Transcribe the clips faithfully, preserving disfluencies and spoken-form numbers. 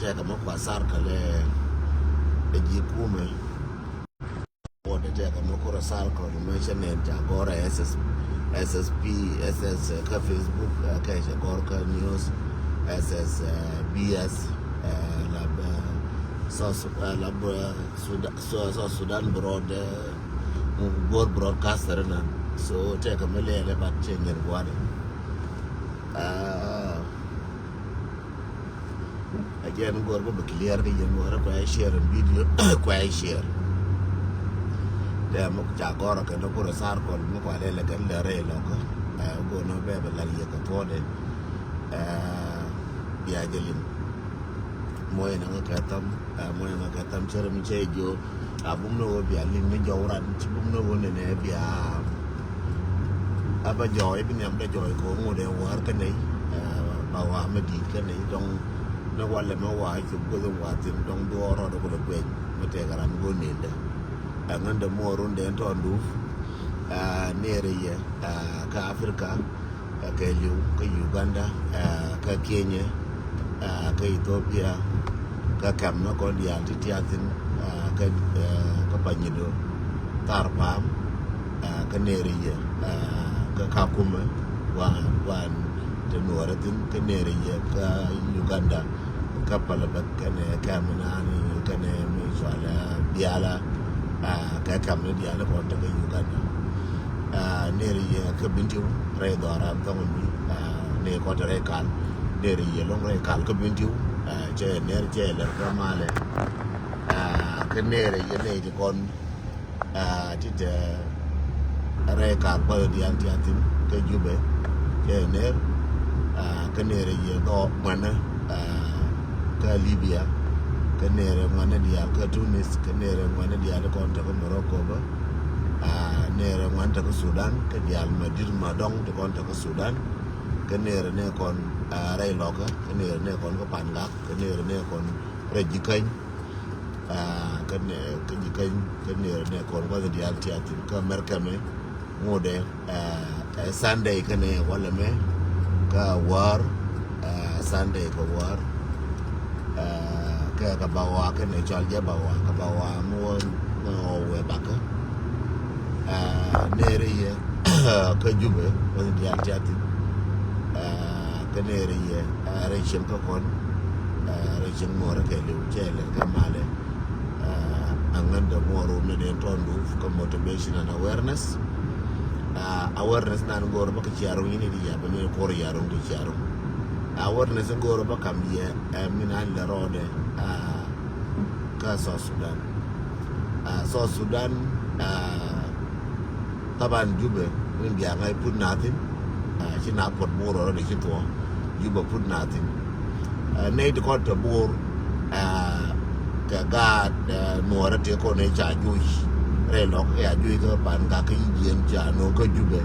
Tɛkɛ mɛ kua circle ɛ ji̱ kumɛ. Wä dee tɛkɛ mɛ kura circle mɛ cɛ nɛn ca gɔrɛ S S, S S P, S S kä Facebook, kɛ cɛ gɔr kä news, S S B S, lab South Sudan broad, gɔr broadcaster na. So tɛkɛ mɛ lɛlɛ bat cɛ nyɛn guadɛ. Again, gor bä bä clear kä yɛn wä rɛ kuɛ share video kuɛ share. Dɛ muk ca gɔrɔ kɛ ni kurɛ circle muk wa lɛ lɛ kɛ lɛ rɛ lɔkä. Gor nɔ bɛ bɛ lar yɛ kɛ tuɔdɛ. Bia jɛ lim. Mɔyɛ na ŋa kɛ tham, mɔyɛ ŋa kɛ tham cɛ rɛ mi cɛ jo. A bum ni wä bia liŋ ni jɔw ran ci bum ni wä nɛnɛ bia. A ba jɔy bi nhiam dɛ jɔy ko ŋut ɛ wäär kä nɛy. Ba wa mɛ di̱i̱t kä nɛy dɔŋ ni walɛ mɛ wa cop guäth in wa thin dɔŋ duɔɔr rɔɔdɛ kulɛ guɛny mɛ tɛk ran go̱o̱n nendɛ. Ɛ ŋän dɛ muɔɔr run dɛ tɔɔndu. Nɛɛrɛ yɛ kä Africa. Kä kɛɛliw kä Uganda, kä Kenya, kä Ethiopia, kä kɛm ni kɔn diaal ti tiathin, kä Panyido, Thar Paam, kä Nɛɛrɛ yɛ, kä Kakumɛ, wan wan ti nuɔrɛ thin kä Nɛɛrɛ yɛ kä Uganda. Kä Palabek kɛnɛ kɛm nani kɛnɛ mi cual Biala. Kɛ kɛm ni diaal kɔn tekɛ Uganda. Nɛɛrɛ yɛ kä Bintiu rɛy dhɔra thɔŋ mi. Nɛy kɔn te rɛy kal, nɛɛrɛ yɛ lɔŋ rɛy kal kä Bintiu. Cɛ nɛɛr cɛ lɛr kä malɛ. Kä nɛɛrɛ yɛ nɛy ti kɔn ti te rɛy kar kuath diaal ti a thin kä Jubɛ. Cɛ ner kä ner yɛ dhɔ ŋuanä kä Libya, kä ner ŋuanä diaal kä Tunis, kä ner ŋuanä diaal ti kɔn te kä Morocco bä. Ner ŋuan te kä Sudan, kä diaal ma dit ma dɔŋ ti kɔn te kä Sudan, kä ner ne kɔn rɛy lɔkä, kä ner ne kɔn kä Pangak, kä ner ne kɔn rɛy Jikäny. Kä nɛ kä ji̱ käny kä nɛɛrɛ nɛ kɔn gua̱th diaal ti a thin kä America mɛ ŋudɛ. Sunday kä nɛ walɛ mɛ kä wäär. Sunday kä wäär. Kä kä ba wa kä nɛ cɔl jɛ ba wa kä ba wa mɛ wä mɛ wä wɛ bakä. Nɛɛrɛ yɛ kä Jubɛ gua̱th diaal ti a thin. Kä nɛɛrɛ yɛ rɛy cieŋ kä kɔn rɛy cieŋ muɔrä kɛ liw cɛ lɛ kɛ malɛ. Aŋän dɛ muɔr wun ni den tɔn du kä motivation and awareness. Awareness nan go̱o̱r bä kä ciaruŋ yini di yabä ni kuɔr yaruŋ di ciaruŋ. Awareness go̱o̱r bä kam yɛ ɛ min an lɛ rɔɔdɛ. Kä South Sudan. South Sudan. Taban Jubɛ min biaŋ a put na thin. Ci na puɔt Bor rɔ di ci thuɔ Jubɛ put na thin. Nɛy ti kɔn te Bor kɛ gaat nuɔrɛ ti kɔn ca juc rɛy lɔk kɛ a juc kä Pangak kä jiɛn ca no̱o̱ŋ kä Jubɛ.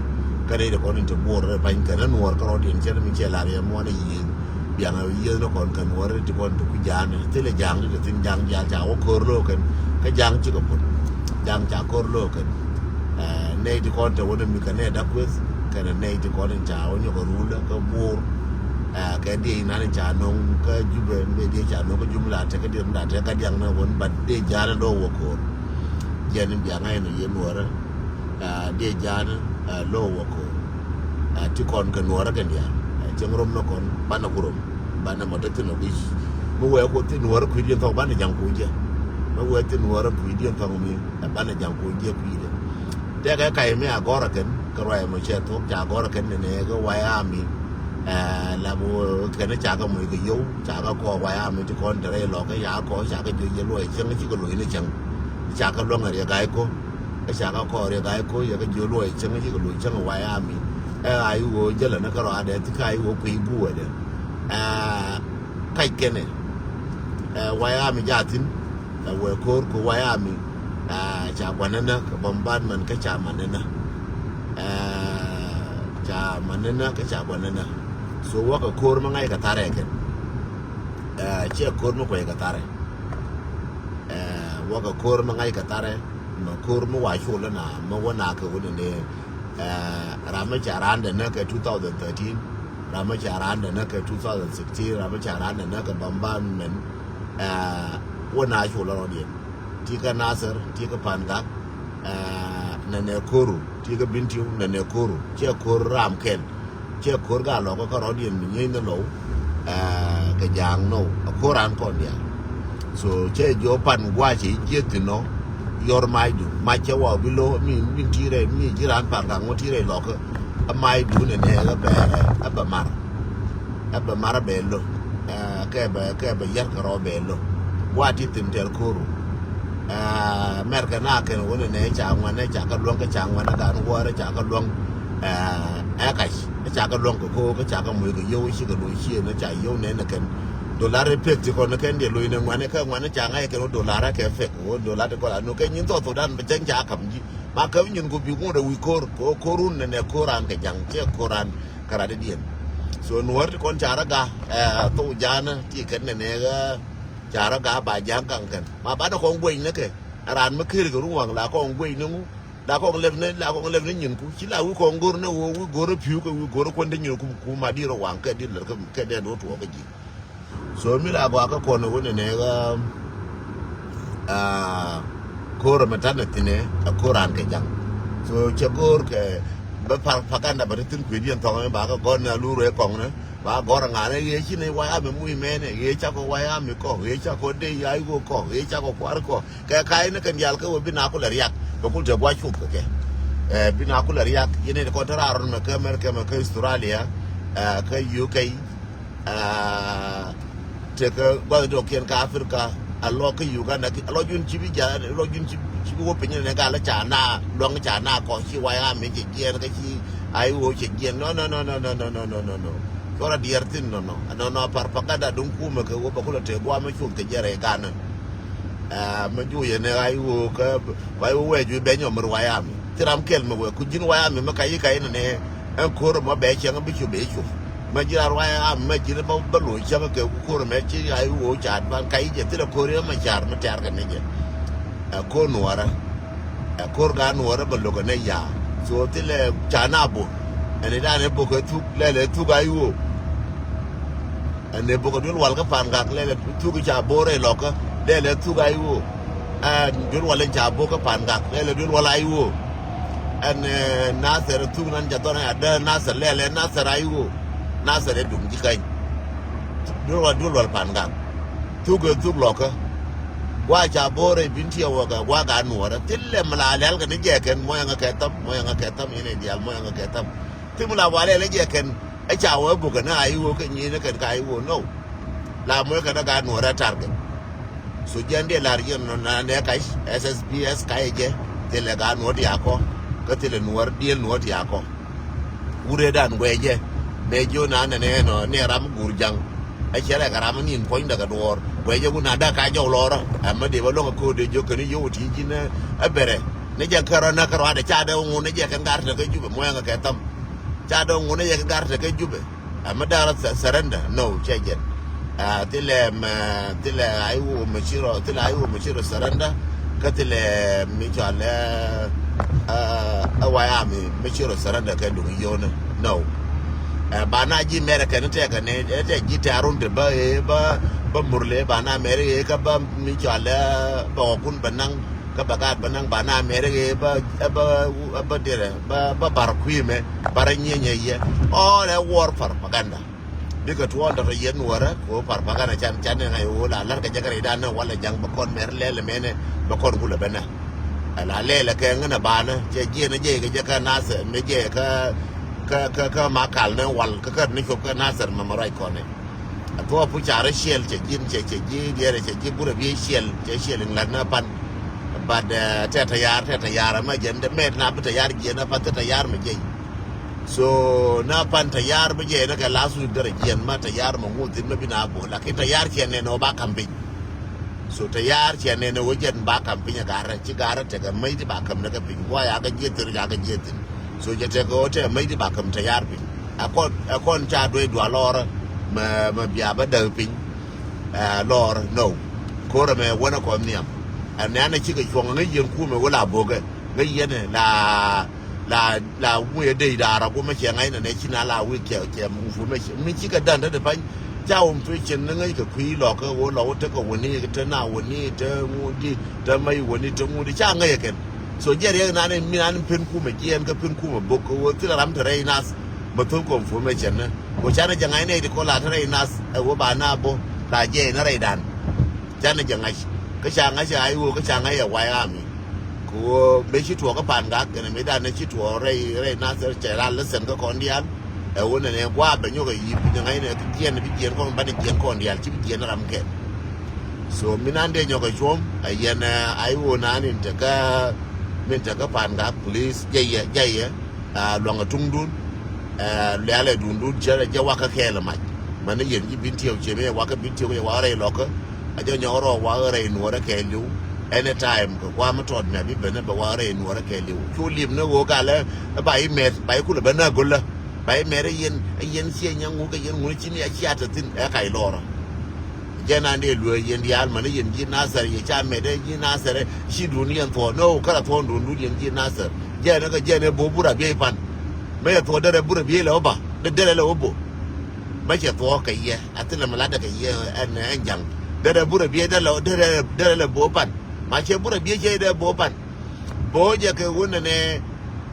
Kä nɛy ti kɔn in te Bor rɛ pany kɛn nuɔr kä rɔ diɛn cɛ mi cɛ lar yɛ muɔn a yiëth. Biaŋ a yiëth ni kɔn kɛ nuɔr ti kɔn ti ku ja̱a̱n thilɛ ja̱a̱ŋ ti te thin ja̱a̱ŋ jial ca wä ko̱r lo̱o̱ kɛn. Kä ja̱a̱ŋ cikɛ put ja̱a̱ŋ ca ko̱r lo̱o̱ kɛn. Nɛy ti kɔn te wä ni mi kɛ nɛ dak kueth kɛn nɛy ti kɔn in ca wä nyɔk a rulä kä Bor. Kɛ diɛ inan in ca no̱ŋ kä Jubɛ mi diɛ ca no̱ŋ kä Jubɛ la te kä diɛ mi la te kä diaŋ na wän bat diɛ ja̱a̱n in dɔw wä ko̱r. Jiɛn in biaŋ a in yɛ nuɔrä. Diɛ ja̱a̱n lo̱o̱ wä ko̱r. Ti kɔn kɛ nuɔrä kɛn diaal cieŋ rom ni kɔn banɛ ku rom. Banɛ mɔ te thin ɔ kui̱ mi wee ku thin nuɔrä kui̱ diɛn thɔk banɛ ja̱ŋ kui̱ jɛ. Mi wee thin nuɔrä kui̱ diɛn thɔk mi banɛ ja̱ŋ kui̱ jɛ kui̱ dɛ. Tɛkɛ kac mi a gɔrä kɛn kɛ ruac mɔ cɛ thok ca gɔrä kɛn nɛ nɛ kɛ waya mi. Lab kɛn ca kɛ mɔc kɛ yow ca kɛ kɔɔk waya mi ti kɔn te rɛy lɔk kɛ ya kɔɔk ca kɛ joc jɛ luɔc cieŋ cikɛ loc ni cieŋ. Ca kɛ luäŋ a riɛk ga̱a̱c ko̱. Kä ca kä kɔɔr yɛ ga̱a̱c ko̱ yɛ kä jiö luɔc cäŋ cikɛ luɔc cäŋ wayami. Ɛ a i̱ ɣöö jälä ni kä rɔaadɛ thi̱ ka i̱ ɣöö kui̱ buɔdɛ. Ɛ kac kɛnɛ ɛ wayami jathin. Ɛ wee ko̱r kɛ wayami. Ɛ ca guanänä kɛ bombardment kä ca manänä. Ɛ ca manänä kä ca guanänä. So wäkɛ ko̱r mi ŋa̱c kɛ tharɛ kɛn. Ɛ ciɛ ko̱r mi kuɛc kɛ tharɛ. Ɛ wäkɛ ko̱r mi ŋa̱c kɛ tharɛ. Mɛ ko̱r mi wa col na mɛ wä na kɛ wä nɛnɛ. Ɛ ram mi ca randɛ nä kɛ two thousand thirteen, ram mi ca randɛ nä kɛ two thousand sixteen, ram mi ca randɛ nä kɛ bambam mɛn. Aa, wä na cu lɔ rɔ̱diɛn. Ti kä Nasir, ti kä Pangak, aa, nɛnɛ ko̱ru, ti kä Bintiu, nɛnɛ ko̱ru. Ciɛ ko̱r ram kɛl. Ciɛ ko̱r ga lɔk kä rɔ̱diɛn mi nyieeny ni lɔw, aa, kɛ ja̱a̱ŋ nɔw. A ko̱r an kɔn diaal. So, ciɛ jiɔ pan gua̱a̱ cɛ jieth thin nɔ, yɔr macdu. Mac cɛ wa bi lo̱, mi, mi ti rɛy, mi ji̱ raan Pangak ŋu ti rɛy lɔk kä. A macdu nɛnɛ ɛ bɛ, ɛ bɛ mar. Ɛ bɛ mar ɛ bɛ lo̱. Ɛ, kɛ bɛ, kɛ bɛ yar kɛ rɔ bɛ lo̱. Wa ti thin tɛr ko̱ru. Ɛ, mɛr kɛ na kɛn wä nɛnɛ ca ŋuan, ɛ ca kɛ luɔ̱ŋ kɛ ca ŋuan, ɛ gan wäär, ɛ ca kɛ luɔ̱ŋ. Ɛ, ɛ kac, ɛ ca kɛ luɔ̱ŋ kɛ ko̱o̱k, ɛ ca kɛ muc kɛ yio̱w, ci kɛ lo̱ ciëën, ɛ ca yio̱w nɛn ɛ kɛn. Dolar ɛ pek ti kɔn ɛ kɛn diɛ lo̱c nɛ ŋuan, ɛ kɛ ŋuan, ɛ ca ŋa̱c ɛ kɛn wä dolar ɛ kɛ pek, wä dolar ti kɔn a nu kɛ nyin thɔɔk Thudan bɛ cäŋ ca ka̱m ji̱. Ma käp nyin ku bi ŋot ɛ wi̱i̱ ko̱r, kɛ ɣöö ko̱r wun nɛnɛ ko̱r raan kɛ ja̱ŋ, ciɛ ko̱r raan kɛ radädiɛn. So nuɔ̱ɔ̱r ti kɔn ca rɔ ga̱, ɛ, thok ja̱a̱nä ti kɛn nɛnɛ ɣä ca rɔ ga̱ ba ja̱a̱ŋ kaŋ kɛn. Ma banɛ kɔn guɛcnä kɛ, ɛ raan mi ker kɛ runwaŋ la kɔn guɛcnä ŋu, la kɔn lɛpnä, la kɔn lɛpnä nyinku, ci la wi̱i̱ kɔn go̱rnä ɣöö wi̱i̱ go̱rä pi̱u kɛ wi̱i̱ go̱rä kuändä nyinku ku, ku ma di̱t rɔ waŋ kɛ di̱t lär kɛ, kɛ dɛn wä tuɔɔk kä ji̱. So mi la gɔaa kä kɔn wä nɛnɛ ɣä, aa, ko̱r ɛmɛ tanɛ thi̱nɛ, ɛ ko̱r raan kɛ ja̱ŋ. So cɛ go̱o̱r kɛ bä propaganda bä ti thi̱n kui̱diɛn thɔŋ ɛmɛ ba kɛ gɔ̱r ni a lur wee kɔŋnɛ, ba gɔ̱r ɛ ŋa̱nɛ ɣëë ci ni way amɛ muc mɛnɛ, ɣëë cakɔ way amɛ kɔ, ɣëë cakɔ dey ay wä kɔ, ɣëë cakɔ kuar kɔ. Kɛ ka̱y ni kɛn diaal kä wä bi na kulɛ riak, bɛ kul te gua̱c cup kɛ kɛ. Ɛ, bi na kulɛ riak, yɛn ni kɔn te raar run mɛ kä America mɛ kä Australia, ɛ, kä U K, Aa, tekɛ gua̱th dɔ̱kiɛn kä Africa, a lɔ kä Uganda, a lɔ jun ci bi ja̱, a lɔ jun ci, ci bi wä piny ni gal ca na, luaŋ ca na kɔ ci way amɛ cɛ jiɛn kä ci ay wä cɛ jiɛn. No, no, no. Cɔra diɛr thin, no, no. No, no, propaganda duŋ kumɛ kɛ wä bɛ kulɛ te guamɛ cuth kɛ jɛ rɛy ganɛ. Aa, mɛ juɔyɛ ni ay wä kä, ay wä wee juɔy bɛ nyɔm mi ruay amɛ. Thi ram kɛl mɛ wee ku ji̱n way amɛ mɛ ka yi ka yi ni nɛ, ɛn ko̱r mɔ bɛ cɛŋ bi cu bɛ cu. Mɛ ji̱ ram ruay amɛ mɛ ji̱n bä, bä lo̱c cäŋ kɛ ku ko̱r mɛ ci ay wä ca advan ka yi jɛ thilɛ ko̱r yɛ mɛ car mi tɛ̈r kɛ ni jɛ. Ɛ ko̱r nuɔrä. Ɛ ko̱r ga nuɔrä bä lo̱kɛ ni ya. So thilɛ ca na bo̱. Ɛn idan ɛ bo̱ kɛ thuk, lɛlɛ thuk ay wä. Ɛn ɛ bokɛ duel wal kä Pangak lɛlɛ thuk ca bo̱r ɛ lɔkä lɛlɛ thuk ay wä. Ɛn duel wal in ca bo̱r kä Pangak lɛlɛ duel wal ay wä. Ɛn, ɛ, Nasir thuk nan ca dhɔn ɛ adä Nasir lɛlɛ Nasir ay wä. Nasir ɛ duŋ ji̱ käny. Duel wal, duel wal Pangak. Thuk ɛ thuk lɔkä. Gua ca bo̱r ɛ bin tiɛ wä kɛ gua ga nuɔrä. Thilɛ mi la lɛl kɛ ni jɛ kɛn mɔyɛ ŋa kɛ tham, mɔyɛ ŋa kɛ tham, yɛn ɛ diaal mɔyɛ ŋa kɛ tham. Thim la walɛ lɛ jɛ kɛn. Ɛ ca wä bukɛ ni a iwä kɛ nyi ni kɛn ka iwä nɔw. La muɛ kɛn ɛ ka nuɔrɛ target. So jɛn diɛ lar yɛn nɔ na nɛ kac S S B S ka yɛ jɛ. Thilɛ ka nuɔr ti akɔ. Kä thilɛ nuɔr diel nuɔr ti akɔ. Wurɛ dan guɛ jɛ. Nɛ jiö na nɛ nɛ nɔ nɛ ram gur jaŋ. Ɛ cɛ rɛ ka ram ni in puɔ̱ny dɛ kɛ duɔr. Guɛ jɛ wun a da ka jɔw lɔrä. Ɛmɛ dee bä loŋ ɛ ko̱o̱dɛ jiö kɛn iwä ti ji̱n ɛ bɛrɛ. Ni jɛ kärɔ na kärɔ adɛ ca dee ŋun ni jɛ kɛ ŋar tekɛ Jubɛ muɛŋɛ kɛ tham. Ca dee ŋun ni jɛ kɛ ŋar tekɛ Jubɛ. Ɛ mi dara surrender no cɛ jɛn. Ɛ thilɛ mɛ thilɛ ay wo mɛ cirɔ thilɛ ay wo mɛ cirɔ surrender. Kä thilɛ mi cɔal ɛ ɛ way ami mɛ cirɔ surrender kɛ duŋ yonɛ no. Ɛ ba na ji̱ mɛrɛ kɛn tɛkɛ ni ɛ tɛ ji̱ tɛ arun te bä ɛ bä bä murle ba na mɛrɛ ɛ kä bä mi cɔal ɛ bä ɔkun bä naŋ. Kä bɛ gaat bä naŋ ba na mɛri ɣee bä bä bä dirɛ bä bä bar kui̱ mɛ bar nyieny ɛ yɛ. All ɛ war propaganda. Bikɛ tuɔɔl dɔ̱tɔ yɛn nuɔrä ko propaganda can can ni ŋa̱c ɣöö la la̱rkɛ jɛ kä rɛydan ni walɛ ja̱ŋ bɛ kɔn mɛri lɛl ɛmɛnɛ bɛ kɔn kulɛ bɛ nä. Ɛ la lɛl ɛ kɛ ŋän ɛ banä cɛ jiɛn ɛ jɛ kɛ jɛ kä nath ɛ mi jɛ kä kä kä kä ma kal ni wal kä kä ni cop kä nath ɛ mɛ mɛ ruac kɔn ɛ. A thuɔɔk puc ca rɔ ciɛl cɛ ji̱n cɛ cɛ ji̱ diɛɛrɛ cɛ ji̱ burɛ biey ciɛl cɛ ciɛl in lat na pan. But tɛ tɛ yar tɛ tɛ yar ama jiɛn dɛ mɛt na bi tɛ yar jiɛn na pan tɛ tɛ yar mɛ jiɛn. So na pan tɛ yar bi jiɛn na kɛ last week dɛrɛ jiɛn ma tɛ yar mɛ ŋuth in mɛ bi na bo lakin tɛ yar ciɛn nɛ nɔ ba kam piny. So tɛ yar ciɛn nɛ nɛ wä jiɛn ba kam piny a garɛ ci garɛ tɛ kɛ mɛy di ba kam nɛ kɛ piny wa ya kɛ jiɛn thir ya kɛ jiɛn thin. So jɛ tɛ kɛ wä tɛ mɛy di ba kam tɛ yar piny. Ɛ kɔn ɛ kɔn ca duec dual lɔɔrä mɛ mɛ bia bä däk piny. Ɛ lɔɔrä no. Ko̱rä mɛ wänä kɔn nhiam. Ɛ nɛ̈nɛ cikɛ cuɔ̱ŋ ŋäc yɛn kumɛ wä la bokɛ ŋäc yɛn la la la mucɛ dec da̱a̱r a gumɛ cɛ ŋa̱cnɛ nɛ ci na la wik cɛ cɛ mufumɛ mi cikɛ dändä di pa̱ny. Ca wä mi tuɔc cin ni ŋäc kɛ kui̱ lɔkä ɣöö lɔ wä tekɛ wäni, te na wäni, te ŋudi, te mɛy wäni, te ŋudi, ca ŋäc ɛ kɛn. So jiɛ riɛk nan in mi nan in pen kumɛ jiɛn kä pen kumɛ bok kɛ ɣöö thilɛ ram te rɛy nath. Bä thok confirmation ni ɣöö canɛ jɛ ŋa̱c nɛy ti kɔ la te rɛy nath ɛ ɣöö ba na bɔ la jiɛ in rɛy dan. Canɛ jɛ ŋa̱c kä ca ŋa̱c ɛ ay ɣöö kä ca ŋa̱c ɛ way ami. Kɛ ɣöö mëë ci tuɔɔk kä Pangak kɛnɛ mëë danɛ ci tuɔɔk rɛy rɛy nath cɛ ral listen kä kɔn diaal. Ɛ wun nɛ nɛ gua̱a̱ bɛ nyɔk ɛ yi̱ piny ŋa̱cnɛ kɛ jiɛn bi jiɛn kɔn banɛ jiɛn kɔn diaal ci bi jiɛn ram kɛn. So mi nan dee nyɔk ɛ cuɔ̱m ɛ yɛn ɛ ay wun nan in tekä min tekä Pangak, please, jɛ yɛ jɛ yɛ. Ɛ luaŋ ɛ tuŋdun, ɛ lialɛ dundun cɛ jɛ wakä kɛɛl ɛ mac. Mɛn ni yɛn ji̱ Bentiu ciɛ mi ɛ wakä Bentiu kɛ yɛ wakä rɛy lɔkä. A jɛ nyɔk rɔ wakä rɛy nuɔrä kɛɛliw. Anytime kɛ gua̱a̱ mi tɔt mi a bi ben ɛ bɛ wakä rɛy nuɔrä kɛɛliw cu liep ni ɣöö galɛ. Ɛ ba i̱ mɛt ba i̱ kulɛ ben ɛ go̱lä. Ba i̱ mɛr ɛ yɛn ɛ yɛn ciɛ nyɛ ŋuk ɛ yɛn ŋuk ci ni a cia te thi̱n ɛ kac lɔrä. Jɛn an dee luee yɛn diaal mani yɛn ji̱ Nathɛr yɛ ca mɛt ɛ ji̱ Nathɛr ɛ ci duun yɛn thuɔɔk ni ɣöö kärɛ thuɔɔk duun duun yɛn ji̱ Nathɛr. Jɛn ɛ kɛ jɛn ɛ bo̱o̱ burɛ a biey pan. Mɛ yɛ thuɔɔk derɛ burɛ biey lɛ wä ba derɛ lɛ wä bo̱o̱. Mɛ cɛ thuɔɔk kɛ yɛ a thilɛ mi latdɛ kɛ yɛ ɛn ɛn ja̱ŋ. Derɛ burɛ biey derɛ lɛ derɛ derɛ lɛ bo̱o̱ pan. Ma cɛ burɛ biey cɛ derɛ bo̱o̱ pan. Bo̱o̱ jɛ kɛ wun nɛ nɛ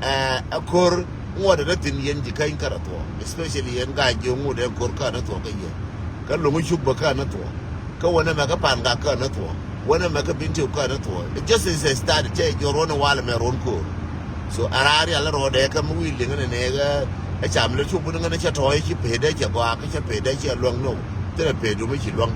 ɛ ko̱r ŋuɔ̱t rɛ thi̱n yɛn ji̱ käny kärɛ thuɔ̱ɔ̱, especially yɛn Ga̱a̱c ji̱ ŋut ɛ ko̱r känɛ thuɔ̱ɔ̱ kä yɛ. Kä Lo̱ŋ Cuk bä känɛ thuɔ̱ɔ̱. Kä wänɛ mɛ kä Pangak känɛ thuɔ̱ɔ̱. Wänɛ mɛ kä Bentiu känɛ thuɔ̱ɔ̱. It just is a start cɛ jɔr wänɛ walɛ mɛ ruɔ̱n ko̱r. So a raar rial rɔɔdɛ kä mi wi̱i̱ liŋä nɛ nɛ ɛ cam lɛ cuk bun ŋänɛ cɛ tɔ̱ɔ̱c ci pee dee cɛ gɔaa kä cɛ pee dee cɛ luäŋ nɔ. Thilɛ pee dumi ci luäŋ.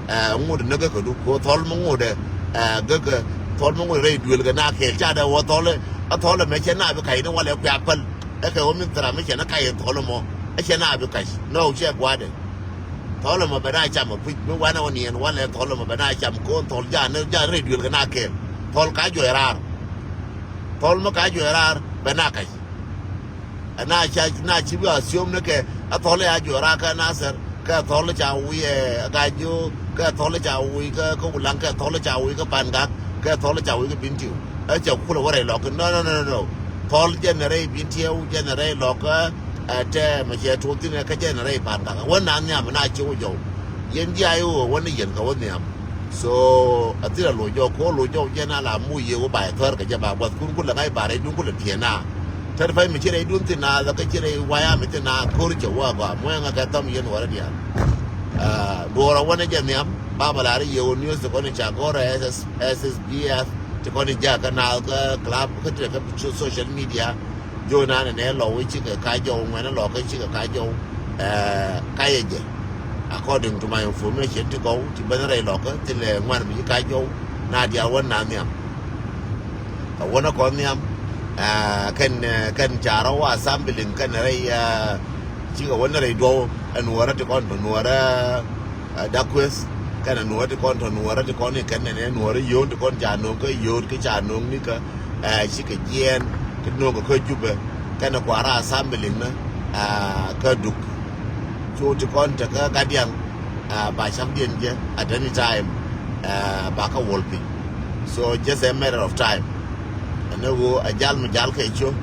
Ɛ ŋut ni gäkädu ko thɔl mi ŋut ɛ gäkä thɔl mi ŋut rɛy duël kɛ na kɛɛl ca dɛ wä thɔl. Ɛ thɔl ɛmɛ cɛ na bi kac ni walɛ kuɛ päl. Ɛ kɛ wä min thira mi cɛ ni kac in thɔl ɛmɔ ɛ cɛ na bi kac nɔ cɛ gua̱dɛ. Thɔl ɛmɔ bɛ na cam ɛ puc mi wanɛ wä niɛn walɛ thɔl ɛmɔ bɛ na cam ko thɔl ja ni ja ni rɛy duël kɛ na kɛɛl. Thɔl ka juɔc raar. Thɔl mi ka juɔc raar bɛ na kac. Ɛn na ca na ci bi a thiöm ni kɛ ɛ thɔl ya juɔra kä Nathɛr kɛ thɔl ca wi̱i̱ ɛ Ga̱a̱c ji̱ kä thɔl ca wi̱i̱ kä kä Wulaŋ kɛ thɔl ca wi̱i̱ kä Pangak kɛ thɔl ca wi̱i̱ kä Bentiu. Ɛ cɛ kulɛ wä rɛy lɔk nɔ nɔ nɔ nɔ. Thɔl jɛn rɛy Bentiu jɛn rɛy lɔk ɛ tɛ mɛ cɛ tuɔk thi̱n kä jɛn rɛy Pangak wä na nhiam na ci wä jɔw. Yɛn ji̱ a i̱ wä wä ni yɛn kɛ wä nhiam. So a thil a lo̱c jɔk ko lo̱c jɔk jɛn a la muc yɛ wä ba ɛ thär kɛ jɛ ba gua̱th kun kulɛ ŋa̱c ba rɛy duŋ kulɛ tiɛn a. Tɛt pay mi ci rɛy duŋ thin a lɛ kä ci rɛy waya mi thin a ko̱r cɛ wä gɔaa muɛŋ a kɛ thɔm yɛn wärä diaal. Duɔɔr a wänɛ jɛ nhiam ba bɛ la rɛy yɛ wä news ti kɔn i̱ ca gɔr ɛ S S B F ti kɔn i̱ jakä na kä club kä ti kä social media. Jɔw nanɛ nɛ lɔw i̱ cikɛ ka jɔw ŋuɛnɛ lɔkä cikɛ ka jɔw. Ɛ ka yɛ jɛ. According to my information ti gɔw ti ben rɛy lɔkä ti lɛ ŋuan mi ci ka jɔw. Na diaal wän na nhiam. Ɛ wän ɛ kɔn nhiam. Ɛ kɛn ɛ kɛn ca rɔ wa assembling kɛn rɛy ɛ cikɛ wän rɛy duɔw. Ɛ nuɔrä ti kɔn tɔ nuɔrä. Ɛ dak kueth kɛn ɛ nuɔrä ti kɔn tɔ nuɔrä ti kɔn i̱ kɛn nɛnɛ nuɔrä yio̱o̱n ti kɔn ca no̱o̱ŋ kä yio̱o̱t kä ca no̱o̱ŋ nikä. Ɛ cikɛ jiɛɛn ti no̱o̱ŋ kɛ kä Jubɛ kɛn ɛ kua̱r a assembling ni. Ɛ kä Duk cu ti kɔn te kä Gadiaŋ. Ɛ ba cakdiɛn jɛ at any time. Ɛ ba kä wuɔl piny. So just a matter of time. Ɛn ɛ ɣöö ɛ jal mi jal kɛ co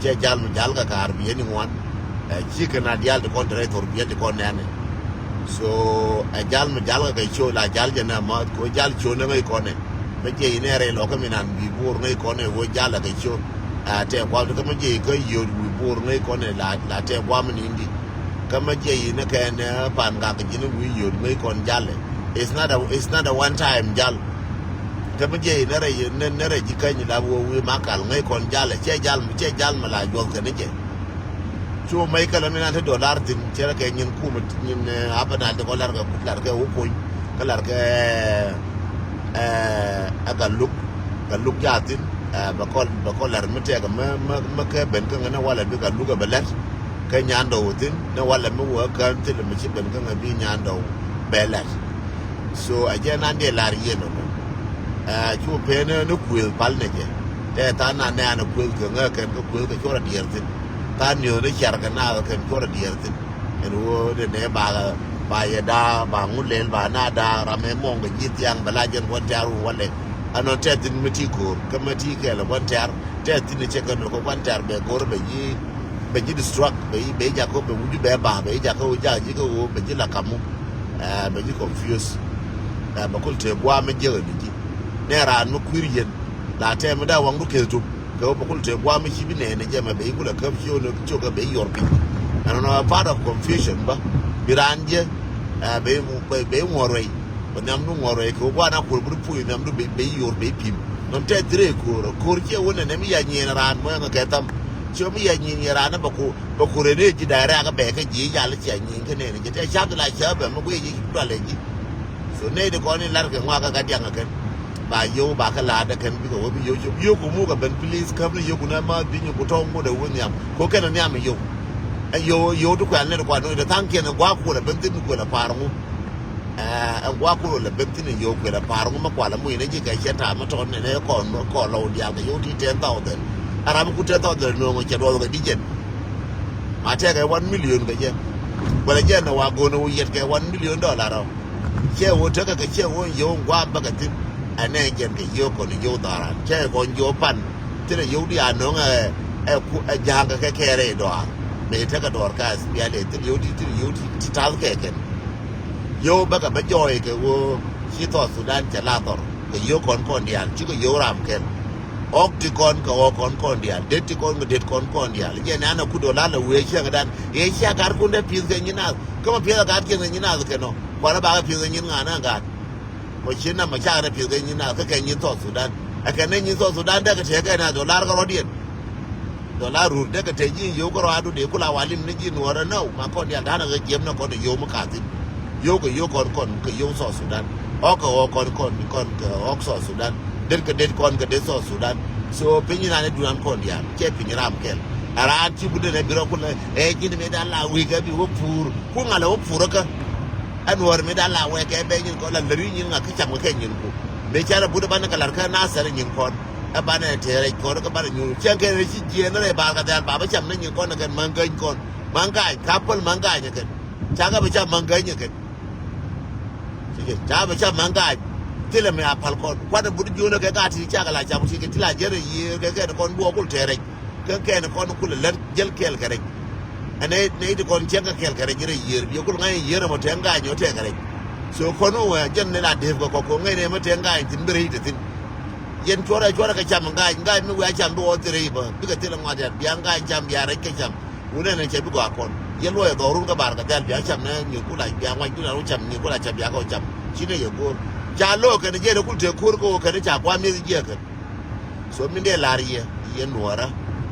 cɛ jal mi jal kɛ ka̱a̱r biɛn i̱ ŋuan. Ɛ ci kɛ na diaal ti kɔn te rɛy thor biɛn ti kɔn nɛnɛ. So ɛ jal mi jal kɛ kɛ co la jal jɛ nɛ ma ko jal co nɛ ŋäc kɔn nɛ. Mɛ jiɛ inɛ rɛy lɔkä mi nan bi bo̱o̱r ŋäc kɔn nɛ ɣöö jal kɛ co. Ɛ tɛ guam ti kä mɛ jiɛ ikä yio̱o̱t wi̱i̱ bo̱o̱r ŋäc kɔn nɛ la tɛ guam ni indi. Kä mɛ jiɛ inɛ kɛn ɛ Pangak ji̱n wi̱i̱ yio̱o̱t ŋäc kɔn jalɛ. It's not a, it's not a one time jal. Kä mɛ jiɛ inɛ rɛy nɛ rɛy ji̱ käny la wä wi̱i̱ makal ŋäc kɔn jalɛ cɛ jal cɛ jal mɛ la juɔth kɛ ni jɛ. Cu mec kɛ lɔ ni nan ti dollar thin cɛ rɛ kɛ nyin kumɛ nyin apɛ nal ti kɔ lar kɛ lar kɛ wä kuny kä lar kɛ ɛ Galuk. Galuk ja thin. Bɛ kɔ bɛ kɔ lar mi tɛk mɛ mɛ kɛ ben kä ŋɛ ni walɛ bi Galuk ɛ bɛ lɛt. Kä nyandɔw thin ni walɛ mi wä kään thilɛ mi ci ben kä ŋɛ bi nyandɔw bɛ lɛt. So a jɛ nan dee lar yien ɔ. Cu pen ni kuëth pal ni jɛ tɛ than na nɛɛn kuëth kɛ ŋä kɛn kä kuëth kɛ cuɔr a diɛɛr thin. Than niöth ni car kɛ naath kɛn cuɔr a diɛɛr thin. Ɛn ɣöö ni nɛ ba ba yɛ daa ba ŋu lel ba na daa ram ɛ mɔŋ kɛ ji̱ thiaŋ bɛ la jɛn gua̱n tɛ̈r wun walɛ. Ɛn ɔ tɛ thin mi ti ko̱o̱r kä mi ti kɛɛl ɛ gua̱n tɛ̈r tɛ thin cɛ kɛ nɔ kɛ gua̱n tɛ̈r bɛ go̱r bɛ ji̱. bɛ ji̱ distract, bɛ ji̱, bɛ ji̱ jakä, bɛ wi̱c bɛ ba̱a̱, bɛ ji̱ jakä ɣöö ja̱a̱k ji̱ kɛ ɣöö bɛ ji̱ la ka̱mu. Ɛ, bɛ ji̱ confuse. Ɛ, bɛ kul tëë gua̱a̱m mi jiäk ni ji̱. Nɛ raan mi kui̱r yɛn la tɛm mi da̱a̱ waŋdu keth tu. Kɛ ɣöö bɛ kul tëë gua̱a̱m mi ci bi nɛɛni jɛ mɛ bɛ ji̱ kul a käp ciö ni ciö kɛ bɛ ji̱ yɔr piny. Ɛn nɔ part of confusion bä. Bi raan jɛ, ɛ, bɛ, bɛ, bɛ ji̱ ŋuɔ̱t ruɛy. Bɛ nhiamdu ŋuɔ̱t ruɛy kɛ ɣöö gua̱a̱n a kuɔl bi ri puɔ̱ny nhiamdu bɛ, bɛ ji̱ yor bɛ ji̱ pi̱m. Nɔn tɛth dirɛ ko̱r, ko̱r ciɛ wun ɛn ɛm yɛ nyiɛn raan mɔ ɛŋ kɛ tham. Ciɛ mi yɛ nyiɛn yɛ raan bɛ ko̱r, bɛ ko̱r ɛn ɛ ji̱ da̱a̱ rɛ̈k bɛ kɛ ji̱ yal ciɛ nyiɛn kä nɛn ji̱ tɛ ca̱th la cä bɛ mi guic ji̱ tualɛ ji̱. So nɛy ti kɔn in lar kɛ ŋɔak kä ka diaŋ kɛn. Ba yio̱w ba kä la̱a̱t dä kɛn bikɛ wä bi yio̱w cop. Yio̱w ku muk ɛ ben please käp ni yio̱w ku nɛ ma bi nyi ku tɔ̱ ŋut ɛ wä nhiam. Ko kɛn ɛ nhiam yio̱w. Ɛ yio̱w, yio̱w ti kuɛl nɛn kuan ni ti thaŋ kiɛn ɛ gua̱a̱k kuɔl ɛ ben thin kuɔl ɛ pa̱a̱r ŋu. Ɛ, ɛn gua̱a̱k kun wä lɛ ben thi̱n in yio̱w kuël ɛ pa̱a̱r ŋu mi kual ɛ muc ni ji̱ kɛ cɛ ta̱a̱ mi tɔ̱ nɛnɛ kɔn, kɔn lɔ wä diaal kɛ yio̱w ti ten thousand. Ɛ ram mi ku ten thousand nööŋ cɛ duɔth kɛ di̱cɛn. Ma tɛkɛ one million kɛ jɛ. Kuɛl ɛ jɛ nɛ wa go̱o̱n ɛ wä yɛt kɛ one million dollar ɔ. Cɛ wä tekɛ kɛ cɛ wä in yio̱w in gua̱a̱k bäkɛ thi̱n. Ɛ nɛ jɛn kɛ yio̱w kɔn in yio̱w dharan. Cɛ kɔn yio̱w pan. Thi̱n ɛ yio̱w di a nööŋ ɛ, ɛ ku, ɛ ja̱a̱ŋ kɛ kɛ kɛɛrɛ in dɔaar. Mëë tekɛ dɔɔr ka ɛ thial ɛ thi̱n yio̱w di, thi̱n yio̱w di ti ta̱th kɛ kɛn. Yio̱w bäkɛ bä jɔɔy kɛ ɣöö ci South Sudan cɛ la thɔr kɛ yio̱w kɔn kɔn diaal cikɛ yio̱w ram kɛl. Ɣɔk ti kɔn kɛ ɣɔk kɔn kɔn diaal, det ti kɔn kɛ det kɔn kɔn diaal. Jɛ ni an a ku dola lɛ wee ciɛŋdan. Yɛ cia gat kun dee pi̱th kɛ nyin naath. Kä ma pi̱th a gat kiɛn kɛ nyin naath kɛn ɔ. Kuan a bakɛ pi̱th kɛ nyin ŋa̱n a gat. Mɔ ci nam mɔ cakɛ dee pi̱th kɛ nyin naath kä kɛ nyin South Sudan. Ɛ kɛn ni nyin South Sudan dee kɛ tëë kɛ naath dola kɛ rɔ̱diɛn. Dɔla rur dee kɛ te ji̱ yio̱w kä rɔaadu dee kula walim ni ji̱ nuɔɔrä nɔw ma kɔn diaal da̱a̱n kɛ jiɛm ni kɔn yio̱w mi ka̱thi̱n. Yio̱w kɛ yio̱w kɔn kɔn kɛ yio̱w South Sudan. Ɣɔk kɛ ɣɔk kɔn kɔn kɔn kɛ ɣɔk South Sudan. Det kɛ det kɔn kɛ det South Sudan. So piny inan idunan kɔn diaal cɛ piny ram kɛl. Ɛ raan ci butdɛ nɛ bi rɔ kulɛ ɛ ji̱n mëë da̱a̱n la wi̱i̱ kɛ bi wä puur ku ŋa̱lɛ wä puur kä. Ɛ nuɔɔr mëë da̱a̱n la wɛ kɛ bɛ nyin kɔn la läri nyin ŋa̱ kä cam kɛ kɛ nyin ku. Mëë ca rɛ butdɛ banɛ kɛ la̱r kä nathɛr nyin kɔn. Ɛ banɛ tëë rɛc kɔn kä banɛ nyuur cɛn kɛn rɛc ci jiɛɛn rɛy bar kɛ dhɛl ba bä cam ni nyin kɔn kɛn maŋ gäny kɔn maŋ ga̱ny ka päl maŋ ga̱ny kɛn. Ca kɛ bä cam maŋ gäny kɛn. Ca bä cam maŋ ga̱ny. Thilɛ mi a pal kɔn kuanɛ but jiöönä kɛ ka ti cakɛ la cam ti kɛ ti la jiɛn rɛy yiëër kɛ kɛn kɔn duɔɔk kul tëë rɛc. Kɛ kɛn kɔn kul lät jäl kɛɛl kɛ rɛc. Ɛn nɛy ti kɔn cäŋ kɛ kɛɛl kɛ rɛc rɛy yiëër bi kul ŋa̱c yiëër ɛmɔ tëë ga̱ny ɔ tëë kɛ rɛc. So kɔn wä jɛn ni la dëëp kɛ kɔk kɛ ŋäc ni ɛmɔ tëë ga̱ny thin bi rɛy ti thin. Yɛn cuɔrɛ cuɔrɛ kɛ cam ŋa̱c ŋa̱c mi wiaa cam bi wä thirɛ i̱ bä bikɛ thilɛ ŋɔat yat bia ŋa̱c cam bia rɛc kɛ cam. Wunɛ nɛ cɛ bi gɔaa kɔn yɛn luɔyɛ dhɔrun kɛ bar kɛ dhɛl bia cam nɛ nyir kula bia ŋuac dun an wä cam nyir kula cam bia kɛ wä cam. Ci nɛ yɛ go̱o̱r ca lo̱o̱ kɛn jɛn ɛ kul tëë ko̱r kɛ wä kɛn ca gua̱a̱m mi̱eth jiɛɛkɛn. So min dee lar yɛ yɛ nuɔɔrä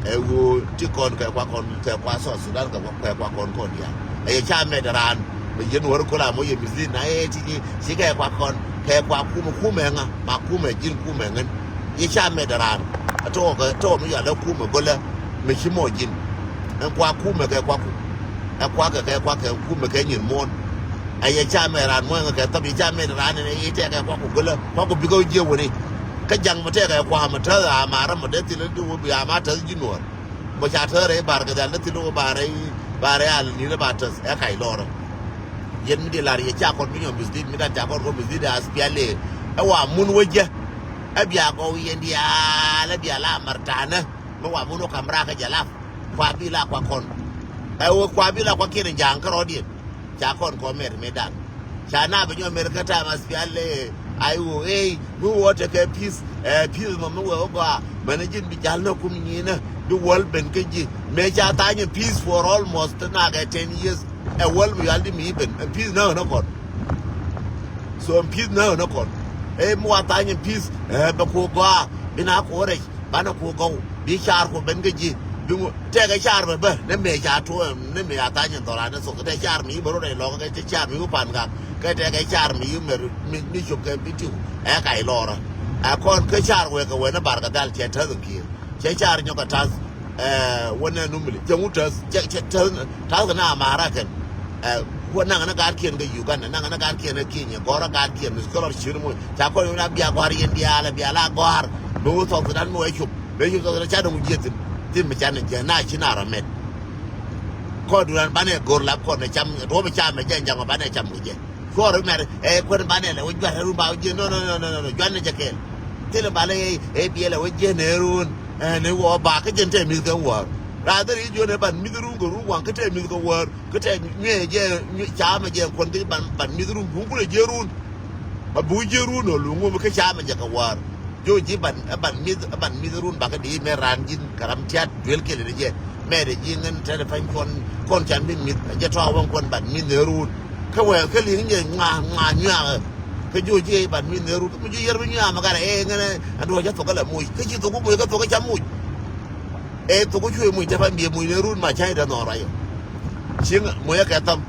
ɛ ɣöö ti kɔn kɛ kua kɔn kɛ kua South Sudan kɛ kua kɔn kɔn diaal. Ɛ yɛ ca mɛt raan bɛ yɛ nuɔɔrä kola mɔ yɛ mithi na yɛ ti ci kɛ kua kɔn kɛ kua kumɛ kumɛ ŋa ma kumɛ ji̱n kumɛ ŋän. Yɛ ca mɛt raan ɛ tɔɔ kɛ tɔɔ mi yɔal ɛ kumɛ golä mi ci mɔ ji̱n. Ɛn kua kumɛ kɛ kua ku ɛ kua kɛ kɛ kua kɛ kumɛ kɛ nyin muɔ̱ɔ̱n. Ɛ yɛ ca mɛt raan muɔ̱ɔ̱n kɛ thɔp yɛ ca mɛt raan ɛn ɛ yɛ tɛkɛ kua ku golä kua ku bikɛ jiɛ wuni. Kä ja̱ŋ mi tɛkɛ kua̱a̱m mi täth a ma̱a̱rä mi dee thil ti wä bi a ma täth ji̱ nuɔɔr. Mi ca täth rɛy bar kɛ dhal dee thil wä ba rɛy ba rɛy al ni̱n ba täth ɛ kac lɔrä. Yɛn mi di lar yɛ ca kɔn mi nyɔm bisdit mi dan ca kɔn kɔn bisdit a spial ɛ ɛ wa mun wä jɛ. Ɛ bia gɔw yɛn diaal ɛ bia la martanä. Mi wa mun wä kam rakä jɛ lap kua bi la kua kɔn. Ɛ wä kua bi la kua kiɛn ja̱a̱ŋ kärɔɔdiɛn. Ca kɔn kɔ mɛr mëë dan ca na bɛ nyɔ mɛr kä tam aspial lɛ. Ai wä ey mi wä tekɛ peace ɛ peace mɔ mi wä wä gɔaa mɛn ji̱n bi jal na kum nyinä bi wäl ben kä ji̱ mëë ca thany peace for almost na kɛ ten years. Ɛ wäl mi yal di mi ben ɛ peace na ɣän kɔn. So ɛ peace na ɣän kɔn ɛ mi wa thany peace ɛ bɛ ku gɔaa bi na ku rɛc. Banɛ ku gɔw bi car ku ben kä ji̱ bi ŋu tɛkɛ car bɛ bä ni mëë ca tuɔɔm ni mëë a thany in dhɔran ni thok tɛ car mi i̱ bä rot ɛ lɔk kɛ tɛ car mi i̱ pan gak kɛ tɛkɛ car mi i̱ mɛr mi cop kɛ bi tiw. Ɛ kac lɔrä ɛ kɔn kä car wek kɛ wek ni bar kɛ dhal cɛ täth in ki̱i̱r cɛ car nyɔk kɛ ta̱th. Ɛ wä nɛ numili cɛ ŋu ta̱th cɛ cɛ ta̱th ta̱th kɛ na amara kɛn. Ɛ wä naŋ ni gaat kiɛn kɛ Uganda naŋ ni gaat kiɛn kɛ Kenya gɔrä gaat kiɛn mi kɛ lɔr ci̱r muc ca kɔn yun a bia gɔ̱a̱r yɛn diaal a bia la gɔ̱a̱r. Mi wä thɔk thidan mi wä cop mi cop thɔk thidan ca dɔ̱ŋ jiɛth thi̱n. Thi̱n mi ca ni jiɛth na ci na rɔ mɛt. Kɔn duran banɛ go̱r lap kɔn ni cam duɔ̱p cam mɛ jɛ jaŋ banɛ cam kɛ jɛ. Cuɔr mɛr ɛ kuɛn banɛ lɛ wä juat run ba wä jiɛth nɔ nɔ nɔ nɔ juat ni jɛ kɛɛl. Thil ba lɛ ɛ biɛ lɛ wä jiɛth ni run. Ɛ ni wä ba kä jɛn tɛ mi̱th kɛ wä. Raa dhɛr i̱ jiɔn ɛ ban mi̱th run kɛ run waŋ kä tɛ mi̱th kɛ wäär kä tɛ nyuɛ jɛ nyuɛ camɛ jɛ kuɔn kä ban ban mi̱th run bun kulɛ jiɛ run. A bu jiɛ run ɔ luŋ wä mi kä camɛ jɛ kɛ wäär. Jiɔ ji̱ ban ɛ ban mi̱th ɛ ban mi̱th run bakä di mɛ ran ji̱n kɛ ram tiat duel kɛl ni jɛ. Mɛ de ji̱ ŋän tɛn pany kuɔn kuɔn can bi mi̱th jɛ tɔa waŋ kuɔn ban mi̱th run. Kä wɛ kä liŋ jɛ ŋma ŋma nyuakä. Kä jiɔ jiɛ ban mi̱th run kä mi jiɔ yɛr bi nyuakä mɛ garɛ ɛ ŋän ɛ duɔ jɛ thok ɛ la muc kä ji̱ thok muc kä thok ɛ cam muc. Ɛ thok cuɛ muc tɛ pany biɛ muc ni run ma cay dɛ nhɔr ayɔ. Cieŋ muc ɛ kɛ tham.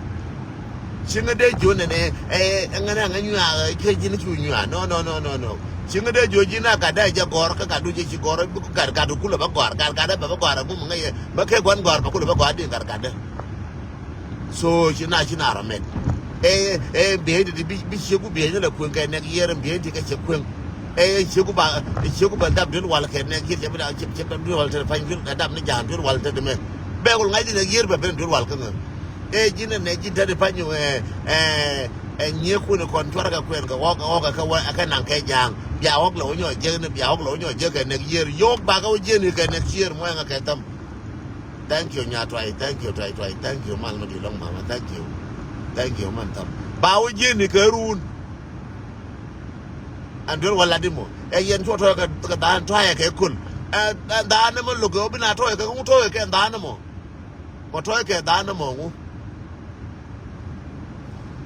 Cieŋ dee jiɔ nɛnɛ ɛ ŋän ɛ ŋä nyuaak ɛ kɛ ji̱n cu nyuaak. No, no, no, no, no. Cieŋ dee jiɔ ji̱n a gat dee jɛ gɔr kä gat du jɛ ci gɔr gat gat du kulɛ bä gɔr gat gat dee bɛ bä gɔr ɛ gum ŋä yɛ bä kɛ guan gɔr bä kulɛ bä gɔr di gat gat dee. So ci na ci na rɔ mɛn. Ɛ ɛ biey ti bi bi cieku biey ni la kueŋ kɛ nɛk yier biey ti kɛ cɛ kueŋ. Ɛ cieku ba cieku ba dap duel wal kɛ nɛk yier cɛ bi da cɛ cɛ dap duel wal te pany duel dap ni ja̱a̱ŋ duel wal te di mɛ. Bɛ kul ŋa̱c di nɛk yier bɛ ben duel wal kä ŋä. Ɛ ji̱n ɛ nɛ ji̱n te di pany ɛ ɛ ɛ nyieku ni kɔn cuarɛ kɛ kuɛn kɛ ɣɔk ɣɔk kɛ wä kɛ naŋ kɛ ja̱a̱ŋ. Bia ɣɔk lɛ wä nyɔ jek ni bia ɣɔk lɛ wä nyɔ jek kɛ nɛk yier yok ba kɛ wä jieni kɛ nɛk yier muɛŋ kɛ thäm. Thank you nya tuay, thank you tuay tuay, thank you mal ma di long mama, thank you. Thank you man tam. Ba wo jeni ke run. An duel wala di mo. E yen tuɔ tuay ke ke dan tuay ke kul. E dan mo lo ke obina tuay ke ngu tuay ke dan mo. Ko tuay ke dan mo ngu.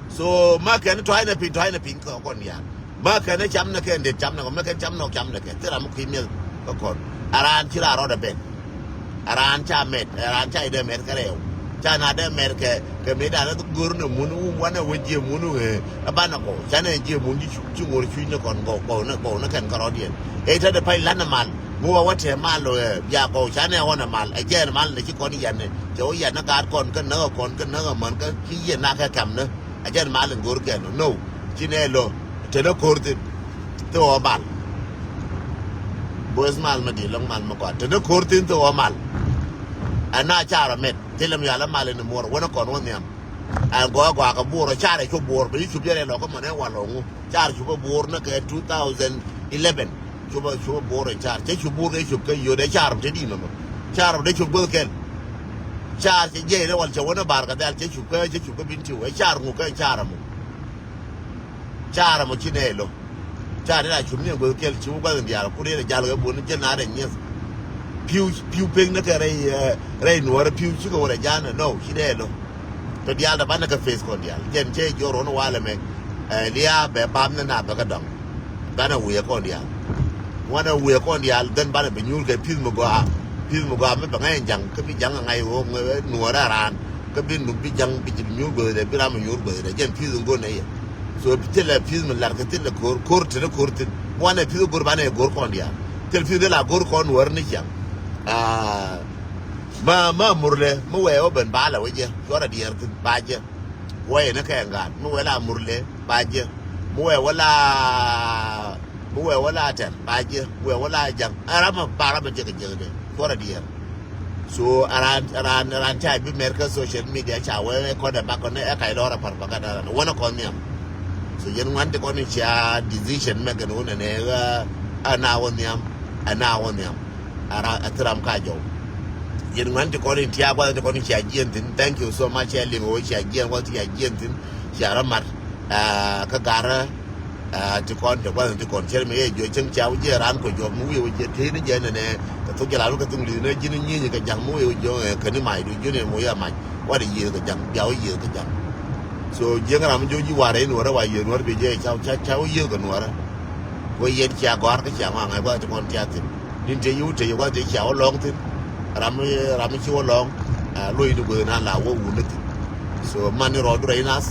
So ma kɛn tua̱cnɛ piny tua̱cnɛ piny kɛ kɔn diaal. Ma kɛn cam nɛ kɛn det cam nɛ kɔ ma kɛn cam nɛ cam nɛ kɛ thil ram mi kui̱ miɛth kɛ kɔn. A raan ci raan rɔɔdɛ ben. A raan ca mɛt a raan ca idɛ mɛt kɛ rɛw. Ca na dɛ mɛt kɛ kɛ mëë danɛ go̱r nɛ mun wum wanɛ wä jiɛ mun wee. A banɛ kɔ canɛ jiɛ mun ci ŋo̱r cuc nɛ kɔn gɔw gɔw nɛ gɔw nɛ kɛn kɛ rɔɔdiɛn. Ɛ i̱ tädɛ pay lanɛ mal. Mi wä wä tɛɛ mal ɛ bia gɔw canɛ ɣɔnɛ mal ɛ jɛɛn mal nɛ ci kɔn yanɛ. Cɛ wä yanɛ gaat kɔn kä näk ɛ kɔn kä näk ɛ män kä ci yɛ nak kɛ kɛm nɛ. A jɛn mal in go̱r kɛn no ci nɛ lo. Te nɛ ko̱r thin thil wä mal. Boys mal ma di loŋ mal ma kɔn te nɛ ko̱r thin thil wä mal. Ɛ na carɔ mɛt thil mi yal a mal in muɔr wä nɛ kɔn wä nhiam. Ɛ gɔa gɔa kɛ buɔr ɔ carɛ cu buɔr bɛ yi cup yɛrɛ lɔ kä mɔnɛ wal ɔ ŋu. Car cupä buɔr ni kɛ two thousand eleven. Cupä cupä buɔr in car cɛ cup buɔr kɛ cup kɛ yot ɛ car te di mɛ mɛ. Car te cup guth kɛl. Car cɛ jiɛc ni wal cɛ wä ni bar kɛ dhɛl cɛ cup kɛ cɛ cup kɛ bin tiw ɛ car ŋu kɛ car mɔ. Car mɔ ci nɛ lo. Car ni la cup ni guth kɛl cup guth in dial ku ri jal kɛ bun jɛ na rɛ nyeth. Piu piu pek ni kɛ rɛy rɛy nuɔrɛ piu ci kɛ wä rɛ jan nɔ ci nɛ lo. Tɔ diaal tɔ banɛ kɛ face kɔn diaal jɛn cɛ jor ɣɔn walɛ mɛ. Ɛ lia̱a̱ bɛ bam ni na bɛ kɛ dɔŋ. Banɛ wiɛ kɔn diaal. Wanɛ wiɛ kɔn diaal dhɛn banɛ bɛ nyuur kɛ pi̱th mi gɔaa. Pi̱th mi gɔaa mi bɛ ŋa̱c ja̱ŋ kä bi ja̱ŋ ŋa̱c ɣöö nuɔɔrɛ raan kä bi nup bi ja̱ŋ bi ji̱ nyuur guäthdɛ bi ram mi nyuur guäthdɛ jɛn pi̱th in go̱n nɛ yɛ. So thilɛ pi̱th mi lar kɛ thilɛ ko̱r ko̱r tini ko̱r thin. Wanɛ pi̱th go̱r banɛ go̱r kɔn diaal thil pi̱th la go̱r kɔn nuɔɔr ni ciaŋ. Aa. Ma ma murlɛ mi wɛɛ wä ben baalɛ wä jɛ cuɔrɛ diɛɛr thin ba jɛ. Wä inɛ kɛ ŋa̱a̱t mi wɛɛ la murlɛ ba jɛ. Mi wɛɛ wä la mi wɛɛ wä la tɛr ba jɛ wɛɛ wä la jaŋ. Ɛ ram ma ba ram ma jɛ kɛ jɛ kɛ dee cuɔrɛ diɛɛr. So aran aran aran ca bi mɛr kä social media ca wee kɔn ɛ bak kɔn ɛ kac lɔr ɛ propaganda ran wänä kɔn nhiam. So yɛn ŋuan ti kɔn in cia decision mɛ kɛn wun ɛnɛ ɣä ɛna wä nhiam ɛna wä nhiam. Ara ɛ thi ram ka jɔw. Yɛn ŋuan ti kɔn in tia guath ti kɔn in cia jiɛn thin. Thank you so much cia liŋ wä cia jiɛn wä cia jiɛn thin. Cia rɔ mat kä garä. Ti kɔn ti guath ti kɔn cɛr mi yɛ jiɔ cieŋ cia wä jiɛ ran kɔ jɔp mi wiɛ wä jiɛ teni jɛ nɛnɛ. Kɛ thok jɛ la wä kɛ thok li̱th nɛ ji̱n nyieny kɛ ja̱ŋ mi wiɛ wä jiɔ kɛ ni mac du jiɔ ni mo yɛ mac. Wat yiëëth kɛ ja̱ŋ bia wä yiëëth kɛ ja̱ŋ. So jiɛŋ ram mi jiɔ ji̱ warɛ in wärä wa yiëëth nuɔrä bi jɛ ca ca wä yiëëth kɛ nuɔrä. Wä yɛn cia gɔ̱a̱r kä cia ŋɔaŋ ɛ guath ti kɔn tia thin. Din te yiw te yiw guath ti cia wä lɔŋ thin. Ram mi ram mi ci wä lɔŋ. Luɔy ni guäth na la wä wun ni thin. So man ni rɔɔdu rɛy nath.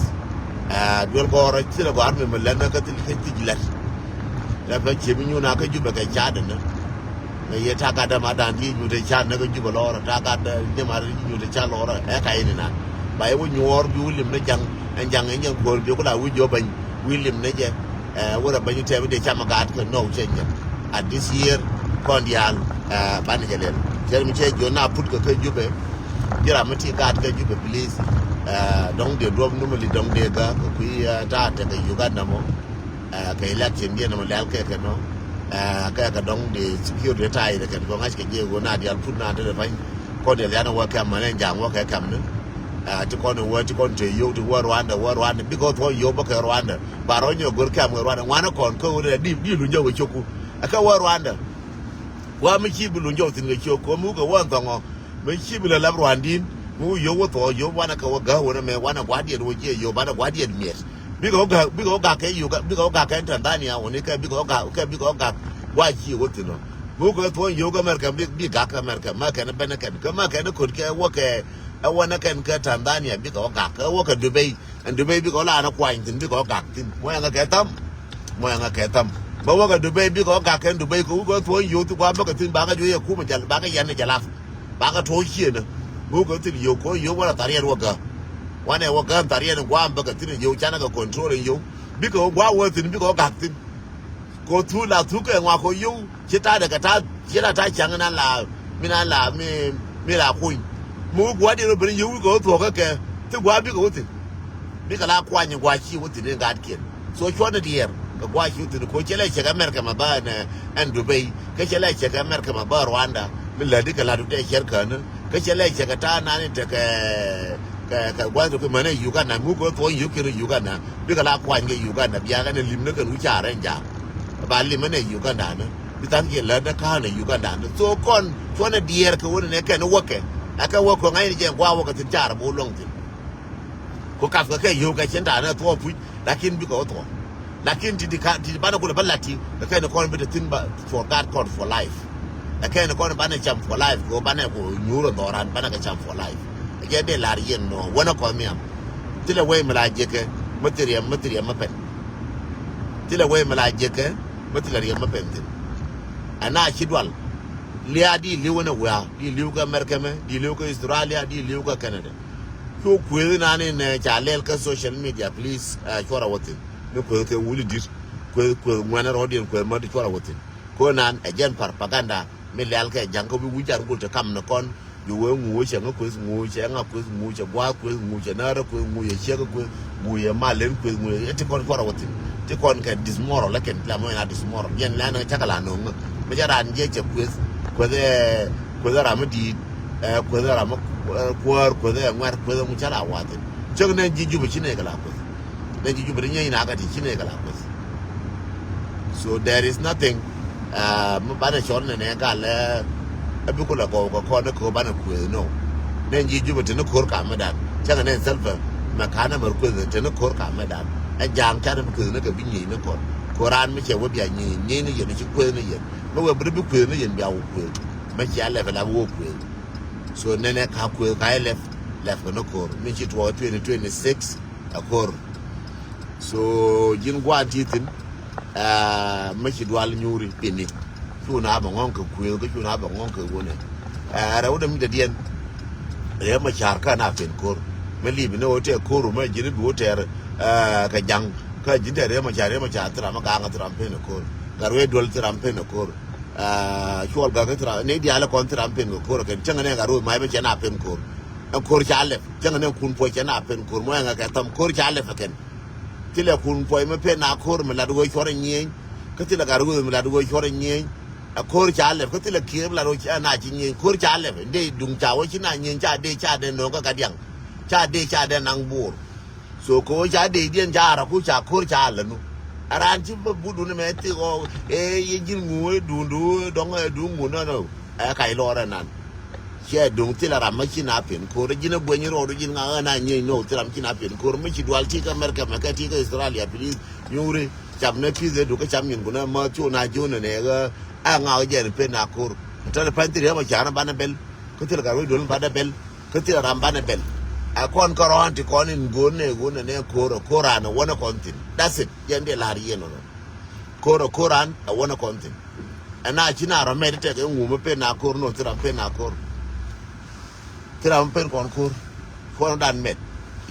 Duel gɔɔrä thilɛ gɔ̱a̱r mi mi lɛn kä thil kä thic lɛt. Lɛ pɛ cie mi nyuun a kä Jubɛ kɛ ca̱a̱t ɛnɛ. Mɛ yɛ ta̱a̱ gat dämadan ti nyuun te ca̱a̱t nɛ kä Jubɛ lɔɔrä ta̱a̱ gat dämadan ti nyuun te ca̱a̱t lɔɔrä ɛ ka in inan. Ba yɛ wä nyuɔɔr bi wä lim ni ja̱ŋ ɛn ja̱ŋ ɛn jɛn kuɔ̱ɔ̱r bi wä la wi̱c jɔ̱ɔ̱ bäny wi̱i̱ lim ni jɛ. Ɛ wä rɛ bäny tɛm dee cam ɛ gaat kɛ nɔw cɛ nyɛ. At this year kɔn diaal ɛ banɛ jɛ lɛl cɛ mi cɛ jiɔn na put kɛ kä Jubɛ. Ji̱ ram mi ti gaat kä Jubɛ please. Ɛ dɔ̱ŋ dee duɔ̱p numali dɔ̱ŋ dee gä kɛ kui̱ ɛ ta̱a̱ tekɛ Uganda mɔ. Ɛ kɛ election diɛn mɔ lɛl kɛ kɛ nɔ. Ɛ kɛ kɛ dɔ̱ŋ dee security ta̱a̱ yɛ kɛ kɛ ŋa̱c kɛ jiɛ ɣöö na diaal put na te dee pa̱ny. Kɔn yɛ lian wä kɛm mɛn ɛn ja̱a̱ŋ wä kɛ kɛm ni. Ti kɔn wä ti kɔn te yio̱w ti wä Rwanda wä Rwanda bikɛ wä thuɔ̱k yio̱w bä kɛ Rwanda. Ba rɔ nyɛ go̱r kɛm kɛ Rwanda ŋuanɛ kɔn kä wä di di luny jɛ wä cio̱ku. Ɛ kɛ wä Rwanda. Wa mi ci bi luny jɔw thin kɛ ciök kɔ mi wukɛ wä thɔŋɔ. Mi ci bi lɛ lap ruandin mi wu yio̱w wä thɔɔ yio̱w wanɛ kɛ wä gäk wä nɛ mɛ wanɛ gua̱diɛn wä jiɛ yio̱w banɛ gua̱diɛn miɛt. Bikɛ wä gak bikɛ wä gak kɛ yio̱w bikɛ wä gak kɛ Tanzania wä ni kɛ bikɛ wä gak kɛ bikɛ wä gak. Wa ci wä thin ɔ mi wukɛ wä thɔɔ yio̱w kɛ America bi gak kɛ America ma kɛn bɛn kɛn kɛ ma kɛn kot kɛ wä kɛ. Ɛ wä nɛ kɛn kɛ Tanzania bikɛ wä gak kɛ wä kɛ Dubai. Ɛn Dubai bikɛ wä la ni kuany thin bikɛ wä gak thin muɔyɛ ŋa kɛ tham. Muɔyɛ ŋa kɛ tham. Bä wä kɛ Dubai bikɛ wä gak kɛn Dubai kɛ wä kɛ thuɔ̱ny yio̱w thi gua̱a̱m bä kɛ thin bakɛ juɔy ɛ kumɛ jal bakɛ yɛn ni jal af. Bakɛ tuɔ̱c ciënä. Bä wä kɛ thil yio̱w kɛ wä yio̱w wä la thariɛn wä gä. Wanɛ wä gä thariɛn gua̱a̱m bä kɛ thin yio̱w canɛ kɛ control yio̱w. Bikɛ wä gua̱a̱m wä thin bikɛ wä gak thin. Ko thuk la thuk kɛ ŋuak ko yio̱w ci ta̱a̱ dɛ kɛ ta̱a̱ ci la ta̱a̱ ca̱ŋ nan la mi nan la mi mi la kuny. Mi wä gua̱a̱r diɛn wä ben yio̱w wi̱i̱ kɛ wä thuɔ̱k kɛ kɛ thi gua̱a̱r bikɛ wä thi̱n. Bikɛ la kuany gua̱a̱r ci wä thi̱n in gaatkiɛn. So cuɔ̱n in diɛɛr kɛ gua̱a̱r ci wä thi̱n ko cɛ lɛ cɛ kɛ America ma bä ɛn ɛn Dubai kä cɛ lɛ cɛ kɛ America ma bä Rwanda. Mi lätdi kɛ la̱t wä tɛ cɛr käni kä cɛ lɛ cɛ kɛ ta̱a̱ nan in tekɛ kɛ kɛ gua̱a̱r kɛ mänɛ Uganda mi wä kɛ wä thuɔ̱k yio̱w kiɛn Uganda. Bikɛ la kuany kɛ Uganda biakɛ ni lim ni kɛn wi̱c ca rɛn jaak. Ba lim ni Uganda ni bi tha̱a̱ŋ kiɛ lät ni ka̱a̱n ni Uganda ni so kɔn cuɔn ni diɛɛr kɛ wä ni nɛ kɛn wäkɛ. Ɛ kɛ wäkɛ ŋa̱c ni jɛ gua̱a̱ wäkɛ thi̱n ca rɛ bo̱o̱ luɔ̱ŋ thi̱n. Ku kap kɛ kɛ yio̱w kɛ cin ta̱a̱ ni thuɔ̱ɔ̱ puc lakin bikɛ wä thuɔ̱ɔ̱. Lakin ti di ka ti di banɛ kulɛ bä lat ti kɛ kɛn kɔn bi te thi̱n ba for God kɔn for life. Ɛ kɛn kɔn banɛ cam for life kɛ banɛ ku nyuur ɛ dhɔran banɛ kɛ cam for life. Ɛ jɛ dee lar yɛn nɔ wänɛ kɔn nhiam. Thilɛ wee mi la jiɛkɛ mi thil riɛm mi thil riɛm mi pɛn. Thilɛ wee mi la jiɛkɛ mi thilɛ riɛm mi pɛn thi̱n. Ɛn a ci dual. Lia̱a̱ di li̱w ɛn ɛ wiaa di li̱w kɛ America mɛ di li̱w kɛ Australia di li̱w kɛ Canada. Cu kuëëth inan in ca lɛl kä social media please. Cuɔrɛ wä thi̱n mi kuëëth kɛ wuli di̱t. Kuëëth kuëëth ŋuɛnɛ rɔɔdiɛn kuëëth mäti cuɔrɛ wä thi̱n. Ko̱ nan ɛ jɛn propaganda mi lɛl kɛ ja̱ŋ kä wi̱c wi̱c jar gol te kam ni kɔn. Bi wee ŋu wee cɛ ŋä kueth ŋu cɛ ŋa kueth ŋu cɛ gua̱a̱th kueth ŋu cɛ näärä kueth ŋu cɛ ciɛkä kueth ŋu cɛ mal len kueth ŋu cɛ ti kɔn kuarɛ wä thi̱n. Ti kɔn kɛ dismoral lä kɛn ti la mɔc na dismoral yɛn lɛn cakɛ la no̱o̱ŋä. Mi cɛ raan jiɛ cɛ kueth kueth ɛ kueth ɛ ram mi di̱i̱t. Ɛ kueth ɛ ram mi kuäär kueth ɛ ŋuɛ̈t kueth ɛ ŋu cä la wa̱a̱ thi̱n. Cäk nɛn ji̱ Jubɛ ci nɛy kɛ la kueth. Nɛn ji̱ Jubɛ ti nyɛny na kä ti ci nɛy kɛ la kueth. So there is nothing. Mi banɛ cɔl nɛ nɛ galɛ. Ɛ bi kulɛ gɔw kɛ kɔn ni ko̱ banɛ kueth no. Nɛn ji̱ Jubɛ te ni ko̱r kamä dan cäŋɛ nɛn thilpɛ. Mɛ kanɛ mɛr kueth te ni ko̱r kamä dan. Ɛ ja̱a̱ŋ canɛ bi kueth ni kɛ bi nyiey ni kɔn. Ko̱ raan mi cɛ wä bia nyiey nyiey ni yɛn ci kueth ni yɛn. Mi wɛ bi bi kueth ni yɛn bia wä kueth. Mɛ cia lɛpɛ la bi wä kueth. So nɛnɛ ka kueth ka ilɛp lɛp kɛ ni ko̱r mi ci tuɔɔk twenty twenty six. Ɛ ko̱r. So ji̱n gua̱a̱n ti thi̱n. Mi ci dual nyuuri pini. Cu na bɛ ŋɔ̱ŋ kɛ kuëëth kä cu na bɛ ŋɔ̱ŋ kɛ wunɛ. Rɛw däm dädiɛn. Rɛw ma ca̱r kä na pen ko̱r. Mi li̱p ni wä tɛɛr ko̱r mɛ ji̱n bi wä tɛɛr. Kɛ ja̱ŋ kä ji̱n tɛɛr rɛw ma ca̱r rɛw ma ca̱r thiram mi ga̱a̱ŋ thiram pen ko̱r. Gat ruëë duel thiram pen ko̱r. Cuɔl gak thiram ni diaal kɔn thiram pen ko̱r kɛn cäŋ ni gat ruëë ma bɛ cɛ na pen ko̱r. Ɛn ko̱r ca lɛp cäŋ ni kun puɔc cɛ na pen ko̱r mɔ ɛŋɛ kɛ thäm ko̱r ca lɛp kɛn. Thilɛ kun puɔc mi pen na ko̱r mi lat wee cuɔr nyieny. Kä thilɛ gat ruëë mi lat wee cuɔr nyieny. Ɛ ko̱r ca lɛp kä thilɛ kiɛɛr mi lat wee ca na ci nyieny ko̱r ca lɛp dee duŋ ca wee ci na nyieny ca dee ca dee no̱o̱ŋ kä gat diaŋ. Ca dee ca dee naŋ buur. So kɛ wee ca dee diɛn ca rɔ ku ca ko̱r ca lɛ nu. Ɛ raan ci bä but duni mɛ thik ɔ ɛ yɛ ji̱n ŋu ɛ duŋdu dɔŋ ɛ duŋ ŋu nɔnɔ. Ɛ kac lɔɔr ɛ nan. Ciɛ duŋ thilɛ ram mä ci na pen ko̱r ji̱n ɛ gueny rɔɔdu ji̱n ŋa̱ ɣän a nyieny nɔw thil ram ci na pen ko̱r mä ci dual ti kä America mɛ kɛ ti kä Australia please. Nyuuri cam nɛ pi̱th ɛ dukä cam nyin kunɛ mä thiok na ji̱ wunɛ nɛ ɣä. A ŋa̱ ɣä jɛn pen na ko̱r tɛn pɛn thil riäm ɛ ca na banɛ bɛl. Kä thil gat ruec duɔl banɛ bɛl. Kä thil ram banɛ bɛl. Ɛ kɔn kärɔ̱a̱n ti kɔn in go̱o̱r nɛ go̱o̱r nɛ nɛ ko̱r ɛ ko̱r an ɛ wänɛ kɔn thi̱n. That's it. Yɛn dee la̱r yɛn ɔnɔ. Ko̱r ɛ ko̱r an ɛ wänɛ kɔn thi̱n. Ɛn a ci na rɔ mɛt tɛk in ŋu mi pen na ko̱r nɔ thil ram pen na ko̱r. Thil ram pen kɔn ko̱r. Kɔn dan mɛt.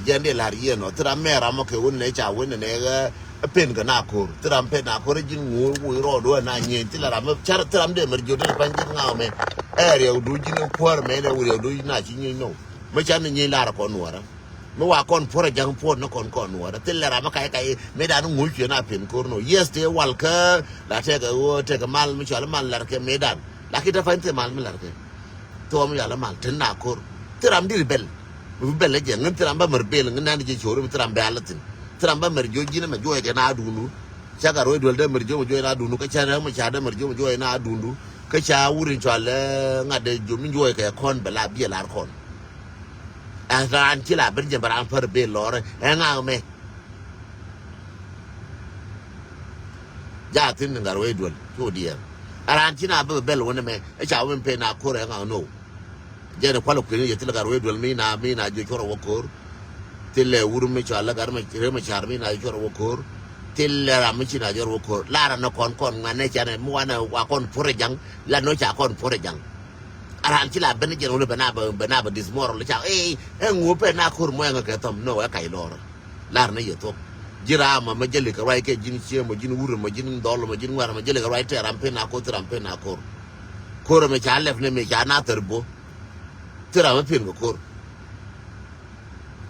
Yɛn dee la̱r yɛn ɔ thil ram mɛ ram ɔ kɛ wun nɛ ca wun nɛ nɛ ɣɛ. Pen kɛ na ko̱r thil ram pen na ko̱r ji̱n ŋu wui rɔɔd wä na nyieny thil ram car thil ram dee mɛr jiot dee pany ji̱n ŋaw mɛ. Ɛ riɛw du ji̱n kuäär mɛ nɛ wui riɛw du ji̱n na ci nyieny nɔ. Mi can ni nyieny lar kɔn nuɔrä. Mi wa kɔn puɔr a ja̱ŋ puɔr ni kɔn kɔn nuɔrä thil lɛ ram mi kac kac mi dan ŋuc cuɛ na pen ko̱r nɔ yes tëë wal kä la tɛkɛ ɣöö tɛkɛ mal mi cual mal lar kɛ mi dan. Lakin te pany thil mal mi lar kɛ. Thuɔm yal mal tin na kor. Thi ram diri bɛl. Mi bi bɛl jɛ ŋin thi ram ba mɛr bɛl ŋin nan jɛ chori mi thi ram bɛl thin. Thi ram ba mɛr jo jin mɛ juɔc kɛ na dundu. Ca Gatwec Duel dee mɛr jo mɛ juɔc na dundu. Kä ca Riɛk Macar dee mɛr jo mɛ juɔc na dundu. Kä ca wur in cɔal ŋa̱t dee jo mi juɔc kɛ kɔn bɛ la biɛ lar kɔn. Ɛ ran ci la ben jɛ bɛ ran pär bɛl lɔrɛ ɛ ŋa̱k mɛ. Ja thin ni Gatwec Duel cu diɛɛr. A ran ci na bä bɛl wä ni mɛ ɛ ca wä mi pen a kor ɛ ŋa̱ no. Jɛ ni kual kui̱n yɛ thil Gatwec Duel mi na mi na jiɔ cuɔr wä kor. Thil lɛ wur mi cua lä gat mi Riɛk Macar mi na jiɔ cuɔr wä kor. Thil lɛ ram mi ci na jiɔ wä kor la ran ni kɔn kɔn ŋuan nɛ ca ni mi wa ni wa kɔn puɔr ɛ jaŋ. La no ca kɔn puɔr ɛ jaŋ. A ran ci la ben jɛ ni wä ni bɛ na bɛ bɛ na bɛ dismoral ca ɛ ɛ ŋu pen na kor mɔ ɛ ŋa̱ kɛ thɔm no ɛ kac lɔrɛ. Lar ni yɛ thuɔ̱k. Ji̱ raam mɛ jɛ likɛ ruac kɛ ji̱n ciee mɛ ji̱n wur mɛ ji̱n dhɔl mɛ ji̱n ŋuɛr mɛ jɛ likɛ ruac tɛ ram pen a kor thi ram pen a kor. Kor mɛ ca lɛp ni mɛ ca na thɛr bo. Thi ram mɛ pen kɛ kor.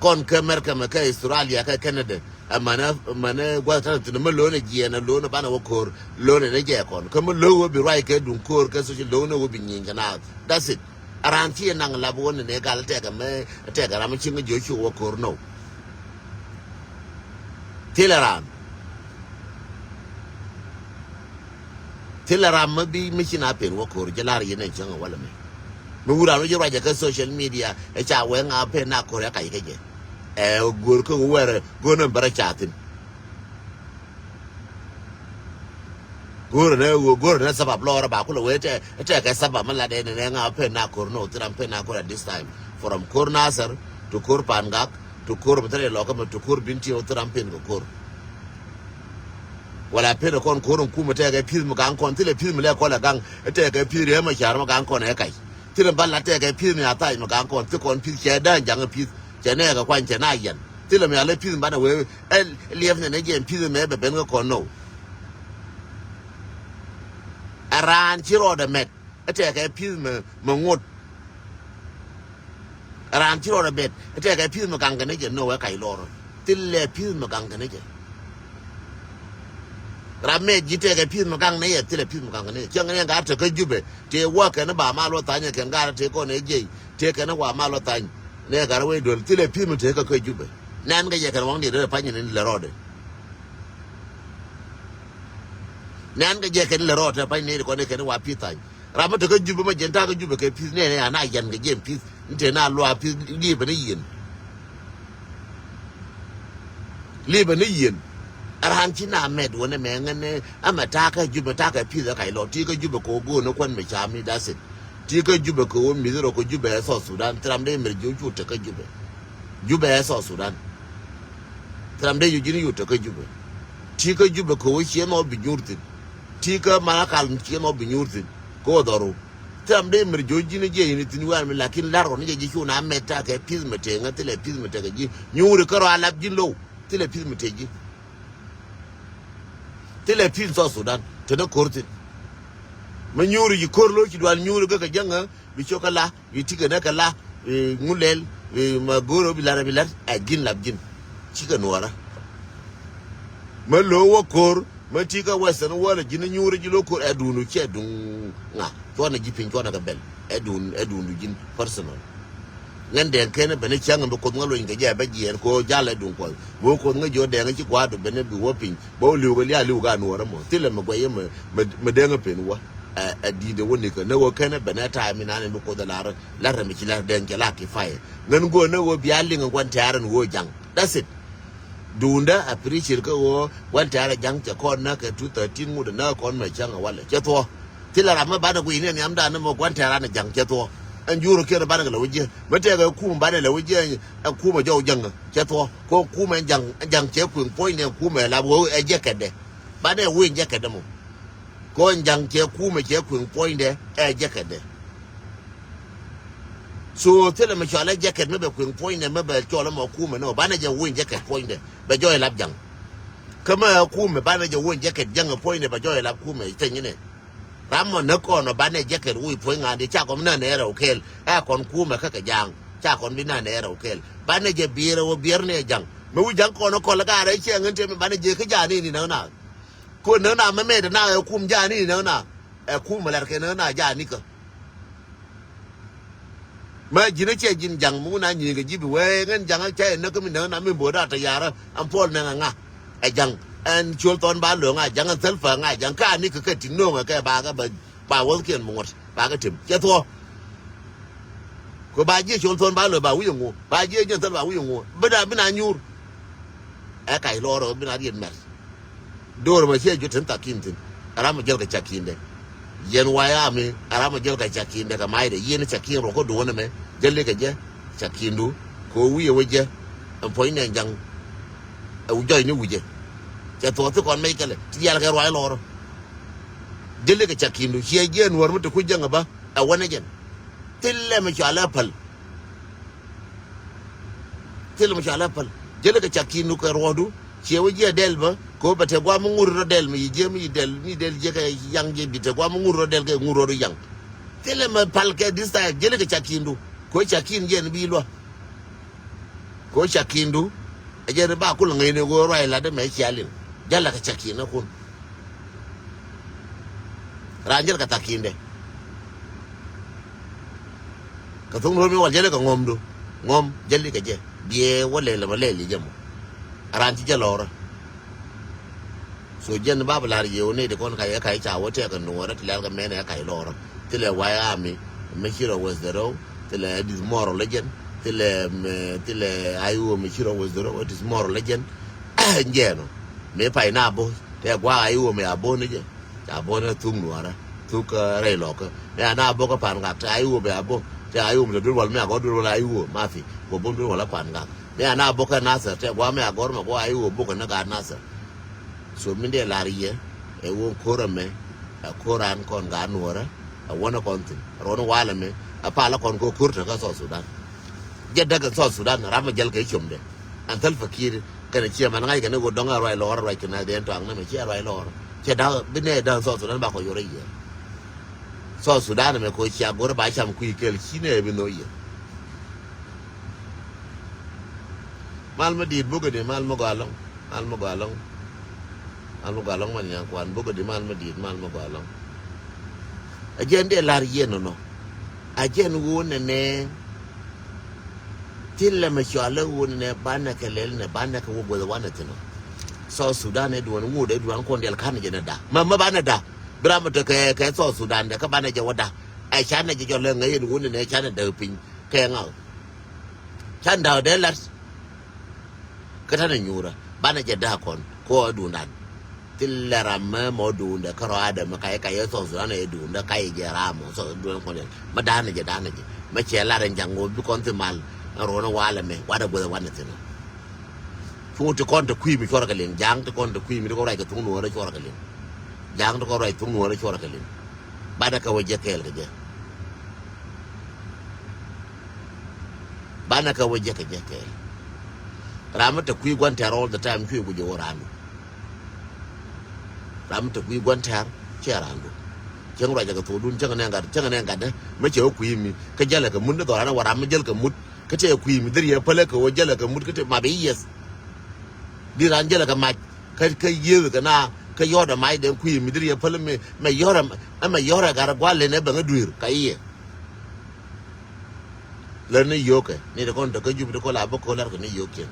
Kɔn kɛ America mɛ kɛ Australia kɛ Canada. Ɛ mɛnɛ mɛnɛ gua̱th tɛn thin mɛ lo̱n ɛ jiɛɛn ɛ lo̱n ɛ banɛ wä kor. Lo̱n ɛ ni jɛ kɔn kɛ mɛ lo̱n wä bi ruac kɛ duŋ kor kɛ social lo̱n ɛ wä bi nyieny kɛ na. That's it. A ran ci naŋ lap wä ni ne gal tɛkɛ mɛ tɛkɛ ram mi cieŋ jiɔ cu wä kor no. Thilɛ ram. Thilɛ ram mi bi mi ci na pen wä kor jɛ lar yɛn ɛ cäŋ walɛ mɛ. Mi wur ran wä ji̱ ruacɛ kä social media ɛ ca wee ŋa pen na kor ɛ kac kä jɛ. Ɛ go̱r kä wä wɛrɛ go̱r ni bärä ca thin. Go̱o̱rä nɛ ɣöö go̱o̱rä nɛ sabab lɔɔrä ba kulɛ wee tɛ tɛ kɛ sabab mi lat ɛn nɛ ŋa pen na kor no thiram pen na kor at this time. From kor Nasir to kor Pangak to kor mi thɛrɛ lɔkä mi to kor Binti ɣöö thiram pen kɛ kor. Wala pen kɔn kor in kumɛ tɛ kɛ pi̱th mi gaŋ kɔn thilɛ pi̱th mi lɛ kɔn lɛ gaŋ tɛ kɛ pi̱th riɛ ma car mi gaŋ kɔn ɛ kac. Thilɛ mi ba lat tɛ kɛ pi̱th mi a thac mi gaŋ kɔn thi kɔn pi̱th cɛ da̱a̱n jaŋ pi̱th cɛ nɛ kɛ kuany cɛ na yɛn thilɛ mi a lɛ pi̱th mi banɛ wee. Ɛ liɛp nɛ nɛ jɛ pi̱th mɛ bɛ ben kä kɔn nɔ. Ɛ raan ci rɔɔdɛ mɛt ɛ tɛkɛ pi̱th mɛ mɛ ŋot. Ɛ raan ci rɔɔdɛ mɛt ɛ tɛkɛ pi̱th mɛ gaŋ kɛ ni jɛ nɔ ɛ kac lɔrɔ. Thilɛ pi̱th mɛ gaŋ kɛ ni jɛ. Ram mɛ ji̱ tɛkɛ pi̱th mɛ gaŋ ni jɛ thilɛ pi̱th mɛ gaŋ kɛ ni jɛ cäŋ ni ɛ ŋa̱r te kä Jubɛ tëë wä kɛn ba mal wä thany ɛ kɛn ŋa̱r tëë kɔn ɛ jiɛc tëë kɛn wa mal wä thany. Ni ɛ gat wec duel thilɛ pi̱th mɛ tëë kä kä Jubɛ. Nɛn kɛ jɛ kɛn waŋ diet rɛ pany ni lɛ rɔɔdɛ. Nɛn kɛ jɛ kɛn lɛ rɔɔdɛ pany ni kɔn ɛ kɛn wa pi̱th thany. Ram mi te kä Jubɛ ma jɛn ta̱a̱ kä Jubɛ kɛ pi̱th nɛn ɛ ana yɛn kɛ jɛn pi̱th. Ni tëë na luaak pi̱th liepɛ ni yieen. Liepɛ ni yieen. Ɛ raan ci na mɛt wä ni mɛ ŋän ni ɛmɛ ta̱a̱ kä Jubɛ ta̱a̱ kɛ pi̱th ɛ kac lɔ ti kä Jubɛ kɛ wä go̱o̱n ni kuän mi ca mi dasit. Ti kä Jubɛ kɛ wä mi̱th rɔ kɛ Jubɛ ɛ South Sudan thiram dee mɛr ji̱ wä cu te kä Jubɛ. Jubɛ ɛ South Sudan. Thiram dee ji̱ ji̱n yut te kä Jubɛ. Ti kä Jubɛ kɛ wä ciɛ nɔ bi nyuur thi̱n. Ti kä Malakal ciɛ nɔ bi nyuur thi̱n kɛ wä dhɔru. Thiram dee mɛr ji̱ wä ji̱n jiɛ yini thi̱n wian mi lakin lar rɔ ni jɛ ji̱ cu na mɛt ta̱a̱ kɛ pi̱th mɛ tëë ŋä thilɛ pi̱th mɛ tëë kɛ ji̱ nyuuri kä rɔ a lap ji̱n low thilɛ pi̱th mɛ tëë ji̱. Thilɛ pi̱th South Sudan te ni ko̱r thi̱n. Mɛ nyuuri ji̱ ko̱r lo̱ ci dual nyuuri kä kɛ jäŋä bi cok kɛ la bi tikɛ nɛ kɛ la. Ŋu lɛl ma go̱o̱r ɔ bi lat ɔ bi lat ɛ ji̱n lap ji̱n. Cikɛ nuɔɔrä. Mä lo̱o̱ wä ko̱o̱r mä ti kä Western world ji̱n nyuurä ji̱ lo̱o̱ ko̱o̱r ɛ duundu ciɛ duŋ ŋa cuɔnɛ ji̱ piny cuɔnɛ kɛ bɛl ɛ duun ɛ duundu ji̱n personal. Ŋän dɛŋ kenä ben i̱ cäŋ in bi Kuoth ŋä luny kɛ jɛ bä jiɛɛn kɛ ɣöö jal ɛ duŋ Kuɔth. Bi wä Kuoth ŋä jiɔ dɛŋ i̱ ci gua̱a̱r du ben i̱ bi wä piny bä wä li̱w kɛ lia̱a̱ li̱w ka nuɔɔrä mɔ thilɛ mi guɛy i̱ mi dee ŋä pen wä. Ɛ di̱i̱t ɛ wä nikä ni ɣöö kenä ben ɛ ta̱a̱ mi nan in bi Kuoth ɛ la̱r la̱r ɛ mi ci la̱r dɛŋ cɛ la kifayɛ. Ŋän guɔ ni ɣöö bia liŋ in gua̱n tɛ̈r in ɣöö ja̱ŋ. That's it. Duundä a preacher kä ɣöö gua̱n tɛ̈r ɛ ja̱ŋ cɛ kɔn näk kɛ two thirteen ŋut ɛ näk kɔn mɛ cäŋ ɛ walɛ cɛ thuɔ̱. Thilɛ ram mi banɛ guiy ni nhiamdan ni mɛ gua̱n tɛ̈r an ɛ ja̱ŋ cɛ thuɔ̱. Ɛn jur kiɛn banɛ kɛ lɛ wä jiɛ mi tɛkɛ kum banɛ lɛ wä jiɛ. Ɛ kum ɛ jɔw jäŋ cɛ thuɔ̱ kɛ kum ɛ ja̱ŋ ja̱ŋ cɛ kueŋ puɔ̱ny ni ɛ kum ɛ lap ɣöö ɛ jɛ kɛtdɛ. Banɛ wee jɛ kɛtdɛ mɔ. Kɔn ja̱ŋ cɛ kumɛ cɛ kueŋ puɔ̱nydɛ ɛ jɛ kɛtdɛ. So thilɛ mi cɔal ɛ jɛ kɛt mi bɛ kueŋ puɔ̱nydɛ mi bɛ cɔl ɛmɔ kumɛ ni ɔ banɛ jɛ wee jɛ kɛt puɔ̱nydɛ bɛ jɔɔc lap ja̱ŋ. Kä mi ɛ kumɛ banɛ jɛ wee jɛ kɛt ja̱ŋ ɛ puɔ̱nydɛ bɛ jɔɔc lap kumɛ cɛ nyinɛ. Ram mɔ näk kɔn ɔ banɛ jɛ kɛt wee puɔ̱ny ŋa̱a̱n di ca kɔn bi nä nɛɛrɛ wä kɛɛl ɛ kɔn kumɛ kä kɛ ja̱a̱ŋ ca kɔn bi nä nɛɛrɛ wä kɛɛl banɛ jɛ biɛɛrɛ wä biɛɛr ni ɛ ja̱ŋ. Mi wi̱c ja̱ŋ kɔn ɔ kɔl ɛ gaarɛ cɛ ŋän tëë mi banɛ jɛ kä ja̱a̱n ni ni näk na. Ko näk na mɛ mɛt na ɛ kum ja̱a̱n ni näk na. Ɛ kum ɛ lat kɛ näk na ja̱a̱n ni kä. Mɛ ji̱n ɛ ciɛ ji̱n ja̱ŋ mi wun a nyi̱i̱ŋ kɛ ji̱ bi wee ŋän ja̱ŋ ɛ cä yɛ näk kä mi näk na mi bo̱o̱dä a te ya̱rä ɛn puɔl nɛŋ ɛ ŋa. Ɛ ja̱ŋ ɛn ciöl thɔn ba lo̱o̱ŋ a ja̱ŋ ɛn thäl pä ŋa ja̱ŋ kä a ni kɛ kɛ ti no̱o̱ŋ ɛ kɛ ba kɛ ba ba wäthkiɛn bi ŋuɔ̱t ba kɛ tim cɛ thuɔ̱ɔ̱. Kɛ ba jiɛ ciöl thɔn ba lo̱o̱ŋ ba wi̱i̱ ŋu ba jiɛ jiɛn thäl ba wi̱i̱ ŋu bi da bi na nyuur. Ɛ kac lɔɔr ɛ bi na riet mɛr. Do̱r mɛ ciɛ juɔt tin thakin thi̱n. Ɛ ram mɛ jäl kɛ caki̱ndɛ. Yɛn way ami ɛ ram mɛ jäl kɛ caki̱ndɛ kɛ maydɛ yɛn cakin ruɔk kä duɔ̱n ɛmɛ jäl kɛ jɛ. Cakindu kɛ wi̱i̱ ɛ wä jɛ. Ɛn puɔ̱ny nɛ ja̱ŋ. Ɛ jɔyni wi̱cɛ. Cɛ thuɔ̱k thi kɔn mɛc kɛlɛ ti diaal kɛ ruac lɔɔrä. Jäl kɛ cakindu ciɛ jiɛ nuɔ̱r mi te kuc jäŋ ɛ bä ɛ wänɛ jɛn. Thilɛ mi cɔal ɛ päl. Thilɛ mi cɔal ɛ päl. Jäl kɛ cakindu kɛ ruɔ̱du. Ciɛ wä jiɛ dɛl bä kɛ wä bɛ te guam mi ŋur rɔ dɛl mi yi jiɛ mi yi dɛl mi dɛl jiɛ kɛ yaŋ jiɛ bi te guam mi ŋur rɔ dɛl kɛ ŋur rɔ yaŋ. Thilɛ mi pal kɛ this time jäl kɛ cakindu. Kɛ wä cakin jiɛn bi luä. Kɛ wä cakindu. Ɛ jɛn ba kul ŋäcni ɣöö ruac lat mɛ cialin. Jalɛ kɛ cakin akun. Raan jäl kɛ thakindɛ. Kɛ thok ni ɣöö mi wal jäl kɛ ŋɔmdu. Ŋɔm jäl kɛ jɛ biɛ wä lɛl mɛ lɛl jɛ mɔ. Raan ci jɛ lɔrä. So jɛn ba bi lar yɛ wä ni ti kɔn ka yɛ ka ca wä tɛk kɛ nuɔrä ti lɛl kɛ mɛn ɛ ka lɔrä. Thilɛ way ami mi ci rɔ wes the row. Thilɛ it is moral legend. Thilɛ mi thilɛ ayi wä mi ci rɔ wes the row it is moral legend. Jɛn ɔ mi pay na bo tɛ gua ayi wä mi a bo ni jɛ. Ca bo ni thuk nuɔrä thuk rɛy lɔkä. Mi a na bo kä pan gak tɛ ayi wä mi a bo tɛ ayi wä mi tɛ duel wal mi a gɔ duel wal ayi wä ma fi. Gua bo duel wal a pan gak mi a na bo kä nasir tɛ gua mi a gɔr mi gua ayi wä bo kä ni gat nasir. So min dee lar yɛ ɛ wä ko̱r ɛmɛ ɛ ko̱r an kɔn gaat nuɔrä ɛ wänä kɔn thi̱n ruɔ̱n walɛ mɛ ɛ palä kɔn kɛ ko̱r te kä South Sudan. Jɛ däk ɛ South Sudan ram ɛ jäl kɛ com dɛ. Ɛn thäl fakir kɛnɛ ciɛ man ŋa̱c kɛnɛ wä dɔ̱ŋ ɛ ruac lɔɔr ɛ ruac kɛnɛ dee tuaŋ nɛmɛ ciɛ ruac lɔɔr. Ciɛ da̱k bi nɛ da̱k South Sudan ba kɔ yorɛ yɛ. South Sudan ɛmɛ kɛ cia go̱rɛ ba cam kui̱ kɛl ci nɛ bi nho̱ yɛ. Mal mi di̱i̱t bukɛ di mal mi gɔaa lɔŋ. Mal mi gɔaa lɔŋ. Mal mi gɔaa lɔŋ man nyaŋ kuan bukɛ di mal mi di̱i̱t mal mi gɔaa lɔŋ. A jɛn dee lar yɛn nɔnɔ. A jɛn wun nɛnɛ. Thilɛ mɛ cɔalɛ wun nɛnɛ banɛ kɛ lɛl nɛ banɛ kɛ wä guɛth wanɛ thin ɔ. South Sudan ɛ duɔn ŋut ɛ duɔn kɔn diɛl kan jɛ nɛ da mɛ mɛ banɛ da. Bi ram mɛ te kɛ kɛ South Sudan dɛ kä banɛ jɛ wä da. Ɛ canɛ jɛ jɔl ɛ ŋäc yɛn wun nɛnɛ canɛ däk piny kɛ ŋaw. Can da̱a̱k dee lat. Kä ta̱nɛ nyuurä banɛ jɛ da̱a̱k kɔn kɛ ɣöö duundan. Thilɛ ram mɛ mɔ duundɛ kä rɔaadɛ mɛ kayɛ kayɛ South Sudan ɛ duundɛ kayɛ jɛ ram mɔ South Sudan kɔn yɛn mɛ da̱a̱nɛ jɛ da̱a̱nɛ jɛ mɛ cɛ lat ɛn ja̱ŋ ɣöö bi kɔn thi mal. Ɛn ro̱o̱nɛ walɛ mɛ wadɛ guäthɛ wanɛ thi̱n ɔ. Cu ti kɔn te kui̱ mi cuɔrɛ kɛ liŋ ja̱a̱ŋ ti kɔn te kui̱ mi ti kɔn ruac kɛ thuŋ nuɔ̱ɔ̱rɛ cuɔrɛ kɛ liŋ. Ja̱a̱ŋ ti kɔn ruac thuŋ nuɔ̱ɔ̱rɛ cuɔrɛ kɛ liŋ. Banɛ kɛ wä jɛ kɛɛl kɛ jɛ. Banɛ kɛ wä jɛ kɛ jɛ kɛɛl. Ram mi te kui̱ gua̱n tɛr all the time cui̱ guic ɛ wä raandu. Ram mi te kui̱ gua̱n tɛr cɛ raandu. Cäŋ ruacɛ kɛ thokdun cäŋ nɛ gat cäŋ nɛ gatdä mi cɛ wä kui̱ mi kä jälɛ kɛ mut ni dhɔran wä ram mi jäl kɛ mut kä tɛ kui̱ mi dhir yɛ pälä kɛ wä jälɛ kɛ mut kä tɛ map i̱ yieth. Di ran jälɛ kɛ mac kä kä yieth kɛ na kä yɔ̱ɔ̱t ɛ mac den kui̱ mi dhir yɛ pälä mi mɛ yɔ̱ɔ̱t ɛ mɛ yɔ̱ɔ̱t ɛ gat ɛ gua̱l len ɛ bäŋ ɛ dui̱r ka i̱ yieth. Lär ni yio̱o̱kɛ ni ti kɔn te kä Jubɛ ti kɔn la bä ko̱ lär kɛ ni yio̱o̱kiɛn.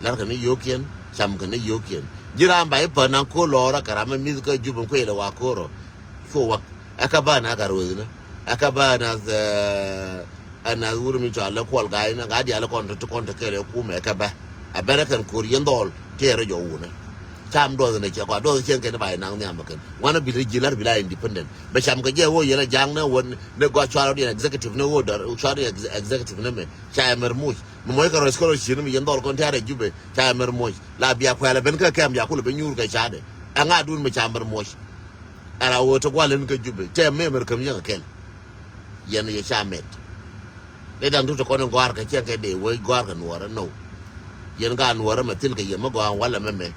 Lär kɛ ni yio̱o̱kiɛn cam kɛ ni yio̱o̱kiɛn. Ji̱ ram ba i̱ pän naŋ ko̱ lɔɔrä kɛ ram mi mi̱th kä Jubɛ kuëël ɛ wa ko̱r ɔ. Cu wak ɛ kä bä nath ɛ ruëëthni ɛ kä bä nath ɛ nath wur mi cɔal ɛ kuɔl ga̱a̱c ni gaa diaal kɔn te ti kɔn te kɛɛl ɛ kumɛ ɛ kä bä. Ɛ bɛrɛ kɛn ko̱r yɛn dhɔl tëë rɔ jɔw wunä. Cam duɔth ni cɛ kɔa duɔth cieŋ kɛn ba inaŋ nhiam kɛn wanɛ bi rɛ ji̱ lar bi la independent. Bɛ cam kɛ jɛ wä yɛn a ja̱a̱ŋ ni wä ni gɔaa cuarɛ diɛn executive ni wä dɔr cuarɛ diɛn executive ni mɛ ca ɛmɛr muc. Mɛ mɔc kɛ rɔ scholarship ni mɛ yɛn dhɔl kɔn tɛ̈r ɛ Jubɛ ca ɛmɛr muc la bia kuɛl ɛ ben kä kɛm bia kulɛ ben nyuur kɛ cadɛ. Ɛ ŋa̱ dun mɛ ca ɛmɛr muc. Ɛ la wä te gua̱l in kä Jubɛ tɛ mɛ ɛmɛr käm yɛn kɛ kɛl. Yɛn yɛ ca mɛt. Dee da̱ŋ tuut ti kɔn in gɔ̱a̱r kɛ cɛn kɛ dee wee gɔ̱a̱r kɛ nuɔɔrä now. Yɛn gaa nuɔɔrä mɛ thil kɛ yɛ mi gɔ̱a̱r walɛ mɛ mɛ.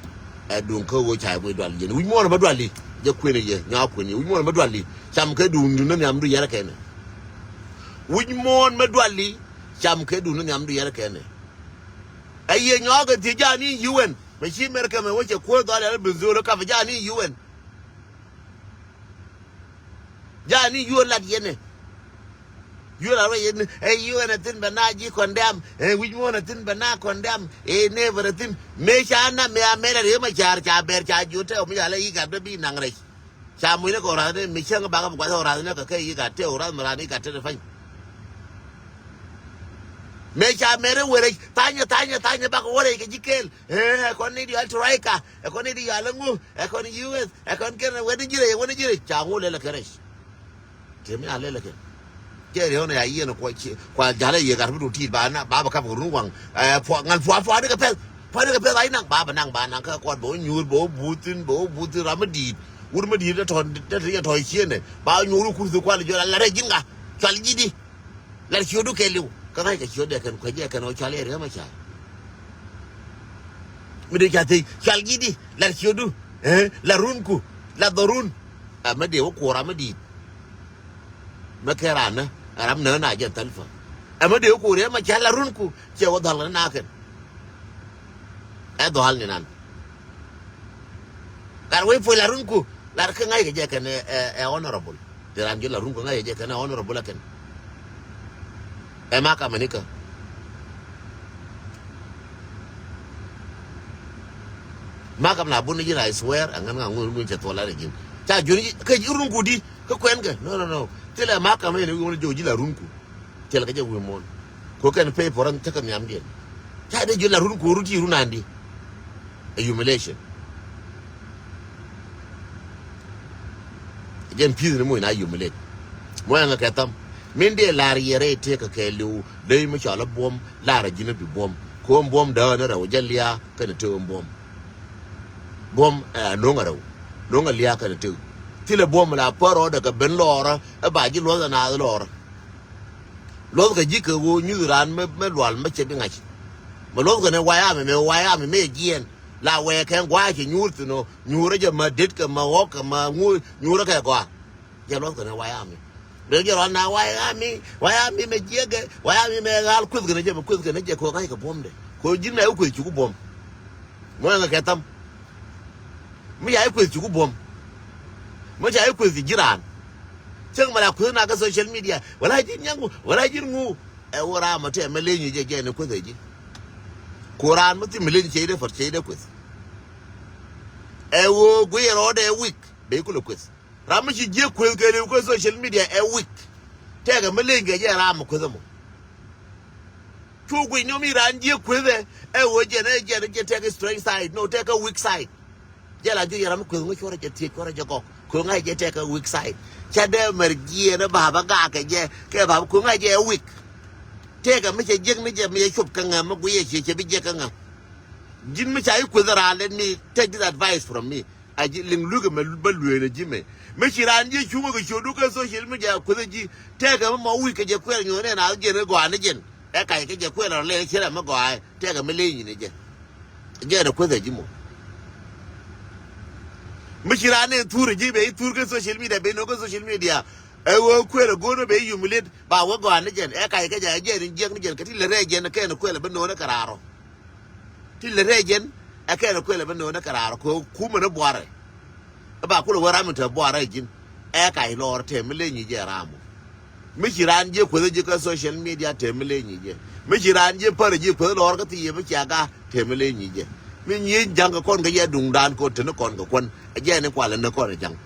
Ɛ duŋ kä ɣöö ca yɛ guic dual yɛn wi̱c muɔ̱ɔ̱n mɛ dual i̱ jɛ kuën i̱ yɛ nyɔak kuën i̱ wi̱c muɔ̱ɔ̱n mɛ dual i̱ cam kɛ duŋ duŋ ni nhiamdu yɛrɛ kɛnɛ. Wi̱c muɔ̱ɔ̱n mɛ dual i̱ cam kɛ duŋ ni nhiamdu yɛrɛ kɛnɛ. Ɛ yɛ nyɔak kɛ thiec ja̱a̱n i̱ U N mɛ ci Mɛrkɛ mɛ wä cɛ kuäär dhɔal yɛn i̱ Benzol i̱ kapɛ ja̱a̱n i̱ U N. Ja̱a̱n i̱ U N lat yɛnɛ. Yuel a ruac yɛn ɛ U N a thin bɛ na ji̱ condemn, ɛ wi̱c muɔ̱ɔ̱n a thin bɛ na condemn, ɛ neighbor a thin. Mëë ca na mëë a mɛn a Riek Machar ca bɛr ca jiöt tɛw mi ca lɛ i̱ gat bɛ bi naŋ rɛc. Ca mucnɛ kɛ ɣɔrath ni mi cäŋ bakɛ bi guath ɣɔrath ni kɛ kɛ i̱ gat tɛw ɣɔrath mi ran i̱ gat tɛt fa̱ny. Mëë ca mɛn rɛ wee rɛc tha̱nyɛ tha̱nyɛ tha̱nyɛ bakɛ wä rɛc kɛ ji̱ kɛɛl. Ɛ kɔn ni diaal Troika, ɛ kɔn ni diaal ŋu, ɛ kɔn U S, ɛ kɔn kɛn wä ni ji̱ rɛc, wä ni ji̱ rɛc ca ŋu lɛl kɛ rɛc. Tëë mi a lɛl kɛ. Cɛ riɛw ni a yiɛn kua ci, kua jalɛ yɛ gat mi du ti̱i̱t ba na, ba bɛ kap kɛ run waŋ. Ɛ, puɔ, ŋal puɔ, puɔ ni kɛ pɛth. Puɔ ni kɛ pɛth a inaŋ, ba bɛ naŋ, ba naŋ kä kɔt bɛ wä nyuur, bɛ wä buth thin, bɛ wä buth thin ram mi di̱i̱t. Wur mi di̱i̱t tɔ, tɔ, tɔ, tɔ ciënɛ. Ba wä nyuur wä kurthi kual jɔl a la rɛ ji̱n ŋa. Cual ji̱ di. Lar ciötdu kɛɛliw. Kä ŋa̱ckɛ ciötdɛ kɛn kuecdɛ kɛn ɣöö cɔal i̱ Riek Machar. Mi dee ca thiec cɔal ji̱ di lar ciötdu. Ɛ, lar runku. Lar dhɔrun. Ɛ, mi dee wä kuɔɔr ram mi di̱i̱t. Mi kɛ raan ni ɛ ram näk na jɛ thäl fä. Ɛ, mi dee wä kuɔɔr Riek Machar lar runku. Ciɛ wä dhɔal ni na kɛn. Ɛ dhɔal ni nan. Gat wec puɔ̱c la runku, la kä ŋa̱c kɛ jɛ kɛn ɛ, ɛ, ɛ honorable. Ti ran ji̱ la runku ŋa̱c kɛ jɛ kɛn ɛ honorable ɛ kɛn. Ɛ makam ɛ nikä. Makam la bun ji̱ la, I swear, ɛ ŋän ŋa̱ ŋun ŋun cɛ thuɔl la rɛ ji̱n. Ca jun ji̱, kɛ ji̱ runku di, kä kuɛn kɛ. No, no, no. Thilɛ makam ɛ ni wi̱i̱ wun ji̱ la runku. Tiɛl kɛ jɛ wi̱i̱ muɔ̱ɔ̱n. Ko kɛn pay for ran tekɛ nhiamdiɛn. Ca dee ji̱ la run kuɔru ti run andi. A humiliation. Jɛn pi̱i̱th ni muc na humiliate. Muɔ̱ɔ̱n ɛŋɛ kɛ tham. Min dee lar yɛ rɛy tëëk kɛ kɛɛliw dee mi cɔl a buɔ̱m lar a ji̱n a bi buɔ̱m. Ko buɔ̱m dääk ni rɛw jɛ lia̱a̱ kɛn a tëë buɔ̱m. Buɔ̱m ɛ no̱ŋ a rɛw. No̱ŋ a lia̱a̱ kɛn a tëë. Thilɛ buɔ̱m la pär rɔɔdɛ kɛ ben lɔɔrä ɛ ba ji̱ luɔ̱th ɛ naath lɔɔrä. Luɔth kɛ ji̱ kɛ ɣöö nyuth raan mi, mi lual mi cɛ bi ŋa̱c. Mi luɔth kɛ ni wayami, mi wayami mi jiɛɛn. La wɛɛ kɛn gua̱a̱c cɛ nyuur thi̱n ɔ, nyuur rɛ jɛ ma det kɛ ma ɣɔk kɛ ma ŋuuc, nyuur rɛ kɛ gɔaa. Jɛ luɔth kɛ ni wayami. Dee jɛ rɔn na wayami, wayami mi jiɛkɛ, wayami mi ɣaal kueth kɛ ni jɛ, mi kueth kɛ ni jɛ kɛ ɣöö ŋa̱c kɛ buɔ̱mdɛ. Kɛ ɣöö ji̱n mɛ i̱ kueth cuku buɔ̱m. Muɔ̱ɔ̱n ɛŋɛ kɛ tham. Mi ca i̱ kueth cuku buɔ̱m. Mi ca i̱ kueth ci ji̱ raan. Cäŋ mɛ la kueth na kä social media. Wala ji̱n nyaŋ ŋu, wala ji̱n ŋu. Ɛ wä ram mɔ tɛmɛ leny jɛ jɛ ni kueth ɛ ji̱. Ku raan mɔ thi mi leny cɛ idɛ fɔt cɛ idɛ kueth. Ɛ wä guiyɛ rɔɔdɛ weak. Bɛ i̱ kulɛ kueth. Ram mi ci jiɛ kueth kɛ liw kä social media ɛ weak. Tɛkɛ mi leny kɛ jɛ ram mɔ kueth ɛmɔ. Cu guic ni mi raan jiɛ kueth ɛ, ɛ wä jɛn ɛ jɛn ɛ jɛ tɛkɛ strength side, no, tɛkɛ weak side. Jɛ la juc yɛ ram mi kueth ŋä cuɔrɛ jɛ thiec cuɔrɛ jɛ gɔk. Kueth ŋä jɛ tɛkɛ weak side. Ca dee mɛr jiɛn ɛ baba gak kɛ jɛ, kɛ baba kueth ŋä jɛ ɛ weak. Tɛkɛ mi cɛ jiɛk ni jɛ mi cɛ cop kɛ ŋä mi guic ɛ ciɛ cɛ bi jiɛk kɛ ŋä. Ji̱n mi ca i̱ kueth ɛ raan, let me take this advice from me. A ji̱ liŋ lukɛ mɛ bä lueelɛ ji̱ mɛ. Mi ci raan ji̱ cuŋä kɛ ciötdu kä social media kuethä ji̱. Tɛkɛ mi mɔ wi̱i̱ kɛ jɛ kuɛɛr nyuɔ̱ɔ̱n ɛn a jiɛn i̱ gɔaa ni jɛn. Ɛ kac kɛ jɛ kuɛɛr rɔ lɛl cier ɛmɛ gɔaa ɛ. Tɛkɛ mi leny ni jɛ. Jɛn ɛ kuethä ji̱ mɔ. Mi ci raan ɛn thur ji̱ bɛ i̱ thur kä social media bɛ i̱ no̱o̱ŋ kä social media. Ɛ ɣöö kuɛɛr ɛ go̱o̱r bɛ i̱ humiliate ba wä gɔaa ni jɛn. Ɛ kac kɛ jɛ ɛ jɛn in jiäk ni jɛn kɛ ti lɛ rɛɛ jɛn kɛn kuɛɛr ɛ bä no̱o̱n ɛ kɛ raar ɔ. Ti lɛ rɛɛ jɛn ɛ kɛn kuɛl ɛ bä no̱o̱n ɛ kɛ raar kɛ kumɛ ni buarɛ. Ɛ ba kulɛ wä ram in te buarɛ ji̱n. Ɛ kac lɔɔr tɛm mi leny jɛ ram mɔ. Mi ci raan jiɛ kueth ji̱ kä social media tɛm mi leny jɛ. Mi ci raan jiɛ pär jiɛ kueth lɔɔr kä thiee mi cia ga tɛm mi leny jɛ. Mi nyiec ja̱ŋ kɛ kɔn kɛ jɛ duŋdan kɛ ɣöö te ni kɔn kɛ kuän. Ɛ jɛ ni kualɛ ni kɔn ɛ ja̱ŋ.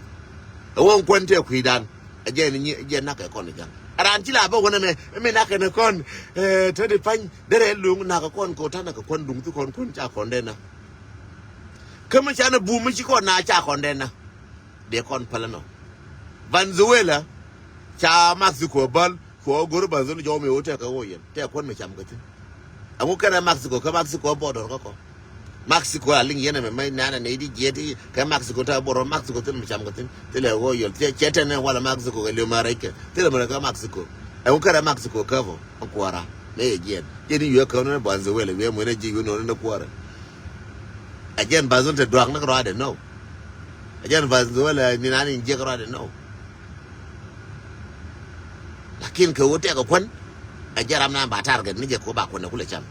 Ɛ wä kuän tɛ kui̱dan. Ɛ jɛ ni nyi, ɛ jɛ nak kɛ kɔn ɛ ja̱ŋ. Ɛ raan ci la bä wä nɛmɛ, ɛ mi nak kɛ ni kɔn, ɛ, te di pa̱ny. Derɛ lo̱ŋ nakä kɔn kɛ ɣöö ta̱nä kɛ kuän duŋ thi kɔn kuän ca kɔn dee na. Kä mi canɛ bum mi ci kɔn na ca kɔn dee na. Dee kɔn pälä nɔ. Venezuela ca Mexico bäl, kɛ ɣöö go̱r Venezuela jɔw mi ɣöö tɛkɛ ɣöö yɛn tɛkɛ kuän mi cam kɛ thi̱n. Ɛŋu kɛnɛ Mexico kä Mexico border kä kɔ. Mexico a liŋ yɛn ɛmɛ mɛ nɛnɛ nɛy di jiɛt i̱ kɛ Mexico te border Mexico thil mi cam kɛ thi̱n thilɛ ɣöö yɔl thiɛ cɛ tɛn ɛn walɛ Mexico kɛ liw mɛ rɛc kɛ thilɛ mɛ rɛc kä Mexico. Ɛŋu kɛnɛ Mexico käp ɔ ɛn kuɔra nɛ yɛ jiɛn jɛn i̱ yuɛ käp nɔ ni Venezuela wiɛ muɛ nɛ ji̱ wiɛ nɔ ni kuɔrɛ. Ɛ jɛn Venezuela te duak ni kɛ rɔadɛ nɔ. Ɛ jɛn Venezuela ni nan in jiɛk rɔadɛ nɔ. Lakin kɛ ɣöö tɛkɛ kuän ɛ jɛ ram nan ba target ni jɛ kɛ ɣöö ba kuän ɛ kulɛ cam.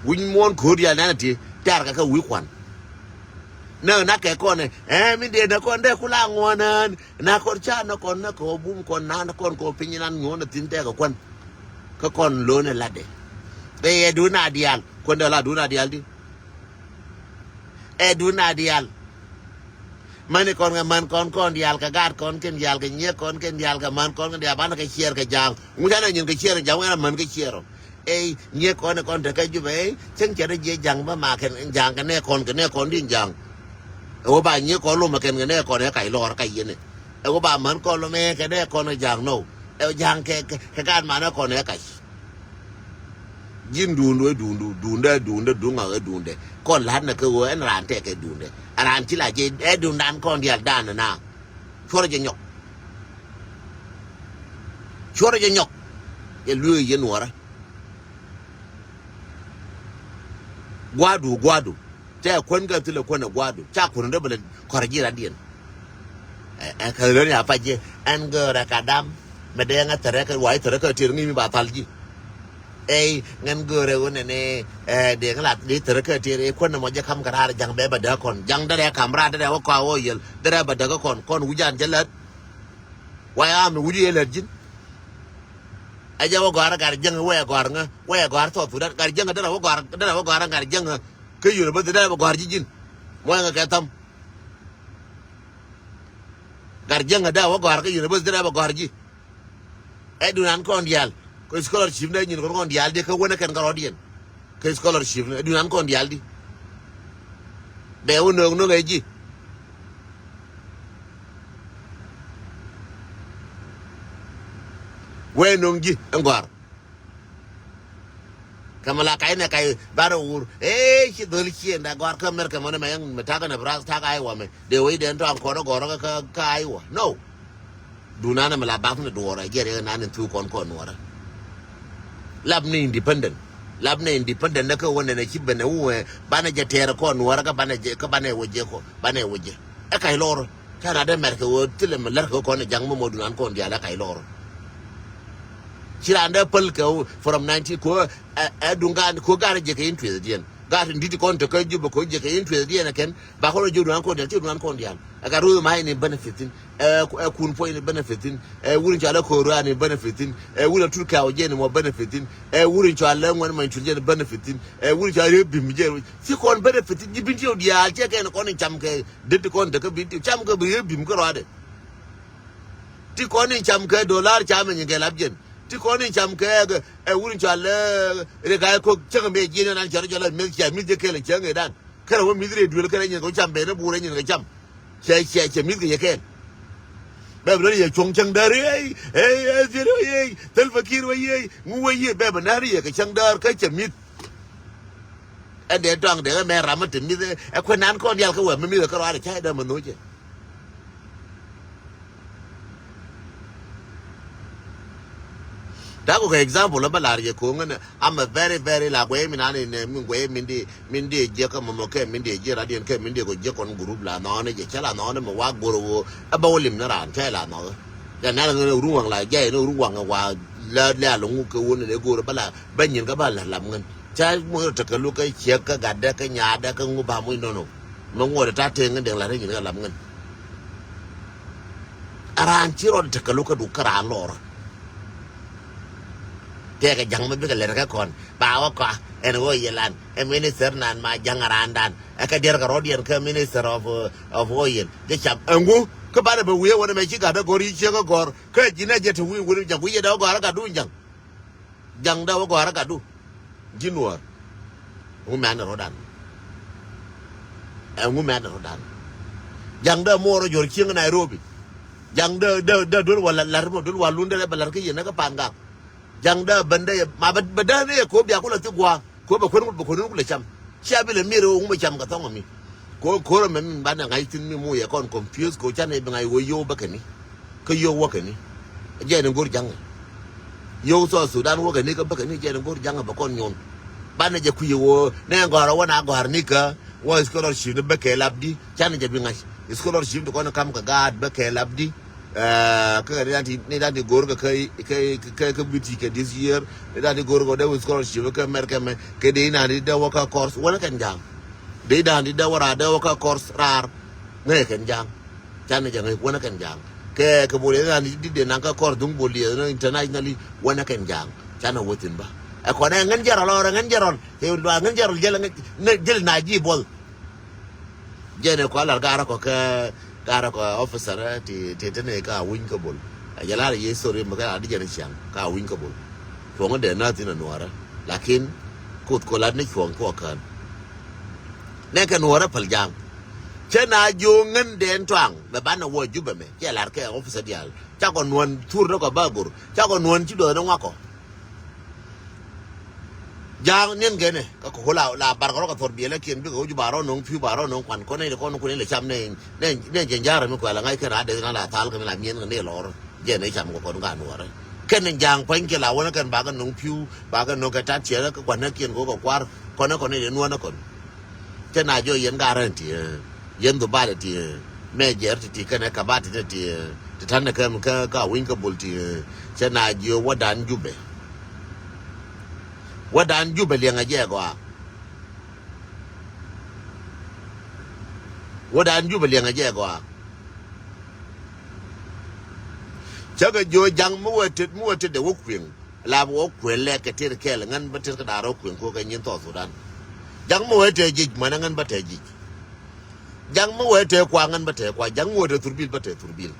Wi̱c muɔ̱ɔ̱n ko̱o̱t yal nan ɛ ti target kɛ wi̱i̱ kuan. Nä na kɛ kɔn ɛ mi dee na kɔn dee kula ŋuɔnän na kɔn ca na kɔn na kɛ wä bum kɔn na na kɔn kɛ wä piny nan ŋuɔn na thin tɛk kɛ kuan. Kä kɔn lo̱n ɛ latdɛ. Bɛ yɛ dun a dial kuan dee la dun a dial di. Ɛ dun a dial. Mani kɔn kɛ man kɔn kɔn dial kɛ gaat kɔn kɛn dial kɛ nyiek kɔn kɛn dial kɛ man kɔn kɛn dial banɛ kɛ ciɛɛr kɛ ja̱a̱ŋ. Ŋuca na nyin kɛ ciɛɛr ja̱a̱ŋ wɛn a man kɛ ciɛɛr ɔ. Ey nyiek kɔn kɔn te kä Jubɛ ey cäŋ cɛ rɔ jiɛ ja̱ŋ bä ma kɛn ja̱ŋ kɛ nɛ kɔn kɛ nɛ kɔn din ja̱ŋ. Ɛ wä ba nyiek kɔn lomɛ kɛn kɛ nɛ kɔn ɛ kac lɔɔr kac yɛn ɛ. Ɛ wä ba män kɔn lomɛ kɛ nɛ kɔn ɛ ja̱ŋ nɔw. Ɛ ja̱ŋ kɛ kɛ kɛ gaat manɛ kɔn ɛ kac. Ji̱n duundu ɛ duundu duundɛ duundɛ duŋ ɛ duundɛ. Kɔn la̱t nɛ kɛ ɣöö ɛn raan tɛk ɛ duundɛ. Ɛ raan ci la jɛ ɛ duundan kɔn dial dan na. Cuɔrɛ jɛ nyɔk. Cuɔrɛ jɛ nyɔk. Yɛ luee yɛ nuɔrä. Gua̱du gua̱du. Tɛ kuän kɛ thilɛ kuän ɛ gua̱du ca kuän dee bɛ lɛ kɔrɛ ji̱ radiɛn. Ɛ kɛ lön ya pac ji̱ ɛn gɛ rɛ ka dam. Mɛ dee ŋä thɛrɛ kɛ wa̱i̱ thɛrɛ kɛ tiɛr ŋi̱i̱ mi ba thal ji̱. Ey ŋän gɛ rɛ wä nɛnɛ. Ɛ dee ŋä la dee thɛrɛ kɛ tiɛr ɛ kuän nɛ mɔ jɛ kam kɛ raar ja̱ŋ bɛ bɛ dee kɔn ja̱ŋ derɛ kam raar derɛ wä kɔa wä yɛl derɛ bɛ dee kɛ kɔn kɔn wi̱c an jɛ lät. Wa ya mi wut yɛ lät ji̱n. Ɛ jɛ wä gɔ̱a̱r ɛ gat jiäŋ wä ɛ gɔ̱a̱r ŋä wä ɛ gɔ̱a̱r South Sudan gat jiäŋ derɛ wä gɔ̱a̱r derɛ wä gɔ̱a̱r ɛ gat jiäŋ. Kä university derɛ wä gɔ̱a̱r ji̱ ji̱n. Muɔ̱ɔ̱ŋ ɛ kɛ thäm. Gat jiäŋ derɛ wä gɔ̱a̱r kä university derɛ wä gɔ̱a̱r ji̱. Ɛ dunan kɔn diaal. Kɛ scholarship ni nyin kɔn kɔn diaal di kä wänä kɛn kärɔɔdiɛn. Kɛ scholarship ni ɛ dunan kɔn diaal di. Bɛ wä no̱o̱ŋ no̱o̱ŋ ɛ ji̱. Wee no̱o̱ŋ ji̱ ɛn gɔ̱a̱r. Kɛ mi la kac nɛ kac barɛ wur ee ci dhol ciënda gɔ̱a̱r kä America mɔni mɛ yɛn mi takä Nebraska takä Iowa mɛ dee wec dee tɔaŋ kɔn gɔ̱a̱r kä kä Iowa no. Dunan mi la bath ni duɔrɛ jɛ riɛk nan in thuk kɔn kɔn nuɔrɛ. Lap ni independent. Lap ni independent ni kä wä nɛnɛ ci ben ɛ wä banɛ jɛ tɛɛr kɔn nuɔrɛ kä banɛ jɛ kä banɛ wä jɛ kɔ banɛ wä jɛ. Ɛ kac lɔr. Ca na dee mɛr kɛ wä thilɛ mi lɛr kɛ kɔn ja̱ŋ mi mɔ dunan kɔn dial ɛ kac lɔr. Ci raan dee päl kɛ wä from nineteen ko ɛ ɛ duŋ gaan ko gaan jɛ kɛ interest diɛn. Gaat in di̱t kɔn te kä Jubɛ ko jɛ kɛ interest diɛn ɛ kɛn ba kɔn jɛ dunan kɔn dial ci dunan kɔn dial. Ɛ ka ruth ma ini benefit in. Ɛ kun puɔ̱ny ni benefit in. Ɛ wur in cɔal ɛ ko̱o̱r ruaani benefit in. Ɛ wur in cɔal ɛ tut kɛw jɛ ni mɔ benefit in. Ɛ wur in cɔal ɛ ŋuɛn many tut jɛ ni benefit in. Ɛ wur in cɔal ɛ bim jɛ. Ci kɔn benefit in ji̱ bin ti diaal cɛ kɛn kɔn in cam kɛ det ti kɔn te kä bin ti cam kɛ bi ɛ bim kä ruaadɛ. Ti kɔn in cam kɛ dollar cam in kɛ lap jɛn. Ti kɔn in cam kɛ ɛ wur in cɔal ɛ rek a ɛ ko̱k cäŋ mɛ jiɛn in an cɔal ɛ cɔal ɛ mith cia mith jɛ kɛl in cäŋ ɛ dan. Kärɛ wä mi̱th rɛy duël kärɛ nyin kɛ wä cam ben ni buur rɛy nyin kɛ cam. Cɛ cɛ cɛ mi̱th kɛ yɛ kɛɛl. Bɛ bi lä yɛ cuɔ̱ŋ cäŋ däär ey ey ey thiel ey ey thil fakir wä yey ŋu wä yey bɛ bi nääri yɛ kɛ cäŋ däär kä cɛ mi̱th. Ɛn dee tɔaŋ dee kɛ mɛ ram mi te mi̱th ɛ kuɛ nan kɔn dial kä wɛ mi mi̱th ɛ kä rɔaadɛ ca dee mɛ nhocɛ. Taku kɛ example bä lar yɛ ko̱ŋä nɛ. I'm a very very la guey mi nani nɛ mi guey mi di mi di jiɛ kä mɔmɔ kɛ mi di jiɛ radiɛn kɛ mi di ko jiɛ kɔn group la nɔni jɛ cɛ la nɔni mi wa goro wo. Ɛ bä wo lim ni ran cɛ la nɔni. Jɛ nani ŋä ru waŋ la jɛ ni ru waŋ wa la la lo ŋu kɛ wo ni le goro bä la bä nyin kä bä la lam ŋän. Ca muɔc rɔ tekɛ luk kä ciek kä gatdɛ kä nyaatdɛ kä ŋu ba muc nɔnɔ. Mɛ ŋuɔt ta teŋ ŋän deŋ la rɛy nyin kä lam ŋän. A raan ci rɔɔd tekɛ luk kä duk kä raan lɔɔr. Tɛkɛ ja̱ŋ mɛ bikɛ lɛr kä kɔn ba wä kɔa ɛn ɣöö yɛ lan ɛ minister nan ma ja̱ŋ a raandan ɛ kɛ diɛr kɛ rɔɔd yɛn kä minister of of oil jɛ cam ɛŋu. Kä banɛ bɛ wiee wänɛ mɛ ci gatdä gɔr yi ciek kä gɔr kä ji̱n ɛ jɛ te wi̱i̱ wänɛ ja̱ŋ wi̱i̱ yɛ dɛ wä gɔr ɛ gatdu ja̱ŋ. Ja̱ŋdä wä gɔ̱a̱rä gatdu. Ji̱n wäär. Ɛŋu mɛ̈nɛ rɔ̱dan. Ɛŋu mɛ̈nɛ rɔ̱dan. Ja̱ŋdä muɔɔr ɔ juɔ̱r cieŋ Nairobi. Ja̱ŋdä dä dä duel wä la̱r mɔ duel wä lundɛ lɛ bɛ la̱r kä yɛn kä pa̱a̱n gak. Ja̱ŋdä bändä yɛ ma bɛ bɛ däänä yɛ ko̱o̱p bia kulɛ thi gua̱a̱. Ko bɛ kuän bɛ kuän kulɛ cam. Cia bi lɛ mi̱r ɣöö ŋu bɛ cam kɛ thɔŋ ami. Ko ko̱r ɛmɛ mi banɛ ŋa̱c thi̱n mi mu yɛ kɔn confuse ko canɛ bi ŋa̱c ɣöö yio̱w bä kɛni. Kä yio̱w wä kɛni. Jɛn in go̱r ja̱ŋ. Yio̱w South Sudan wä kɛni kä bä kɛni jɛn in go̱r ja̱ŋ bɛ kɔn nyuɔ̱n. Banɛ jɛ kui̱ ɣöö nɛ gɔ̱a̱r ɣöö wä na gɔ̱a̱r nikä wä scholarship ni bä kɛ lap di canɛ jɛ bi ŋa̱c. Scholarship ti kɔn kam kɛ gaat bä kɛ lap di. Kä kɛ ni dan ti ni dan ti go̱r kɛ kɛ kɛ kɛ kɛ biti kɛ this year. Ni dan ti go̱r kɛ dee wä scholarship kɛ mɛr kɛ mɛ kɛ dee inan ti dee wä kä course wä ni kɛn ja̱a̱ŋ. Dee dan di dee wä raar dee wä kä kɔr raar. Ŋäc kɛn ja̱a̱ŋ. Canɛ jɛ ŋäc wänä kɛn ja̱a̱ŋ. Kɛ kɛ bol yɛ dan di dee naŋ kä kɔr duŋ bol yɛ internationally wänä kɛn ja̱a̱ŋ. Canɛ wä thi̱n bä. Ɛ kɔn ɛ ŋän jɛrɔl ɔr ɛ ŋän jɛrɔl. Kɛ luaak ŋän jɛrɔl jɛl ŋän jɛl na ji̱ buɔl. Jɛn ɛ kɔn lar garä kɔ kɛ garä kɔ officer ti ti ti ni ka winy kä bol. Ɛ jɛ lar yɛ story mɛ kɛ adi jɛn ciaŋ ka winy kä bol. Cuɔŋ dee na thin a nuɔrɛ. Lakin kuth kɔ lat ni cuɔŋ kɔ kään. Nɛ kɛ nuɔrɛ päl ja̱a̱ŋ. Cɛ na jiö ŋän dee tuaŋ mɛ banɛ wä Jubɛ mɛ cɛ lar kɛ officer diaal. Cakɔ nuɔn thur ni kɔ ba gor cakɔ nuɔn ci duɔth ni ŋuakɔ. Ja̱a̱ŋ niɛn gɛnɛ kä kɛ ku la la bar kɛ rɔ kɛ thor biɛlɛ kiɛn bikɛ wä ju ba rɔ no̱ŋ pi̱u ba rɔ no̱ŋ kuan kɔn nɛy kɔn kun ilɛ cam nɛy nɛy nɛy jɛn ja̱a̱r mi kuɛl ŋa̱c kɛn a dee na la thal kɛ mi la miɛn kɛ nɛy lɔr. Jɛn ɛ cam kɛ kɔn ka nuɔrɛ kɛn ni ja̱a̱ŋ pa̱ny kiɛ la wänä kɛn ba kɛ no̱ŋ pi̱u ba kɛ no̱ŋ kɛ tat ciɛn kɛ kuan nɛ kiɛn kɛ wä kɛ kuar kɔn nɛ kɔn ilɛ nuɔ̱n nɛ kɔn. Cɛ na jiɔ yɛn garɛ ti yɛn dhubal ti mɛ jɛr ti ti kɛnɛ kabat ti ti ti tanɛ kɛ kä kä winy kä bul ti. Cɛ na jiɔ wä dan Jubɛ. Wä dan Jubɛ liɛŋ a jɛ gɔaa. Wä dan Jubɛ liɛŋ a jɛ gɔaa. Cä kɛ jiɔ jaŋ mi wä tet mi wä tet de wä kueŋ. La bä wä kuël lɛ kɛ tet kɛl ŋän bä tet kä da̱r wä kuëŋ ko kɛ nyin South Sudan. Ja̱ŋ mi wee tëë jic mänä ŋän bä tëë jic. Ja̱ŋ mi wee tëë kua ŋän bä tëë kua ja̱ŋ mi wee tëë thurbil bä tëë thurbil.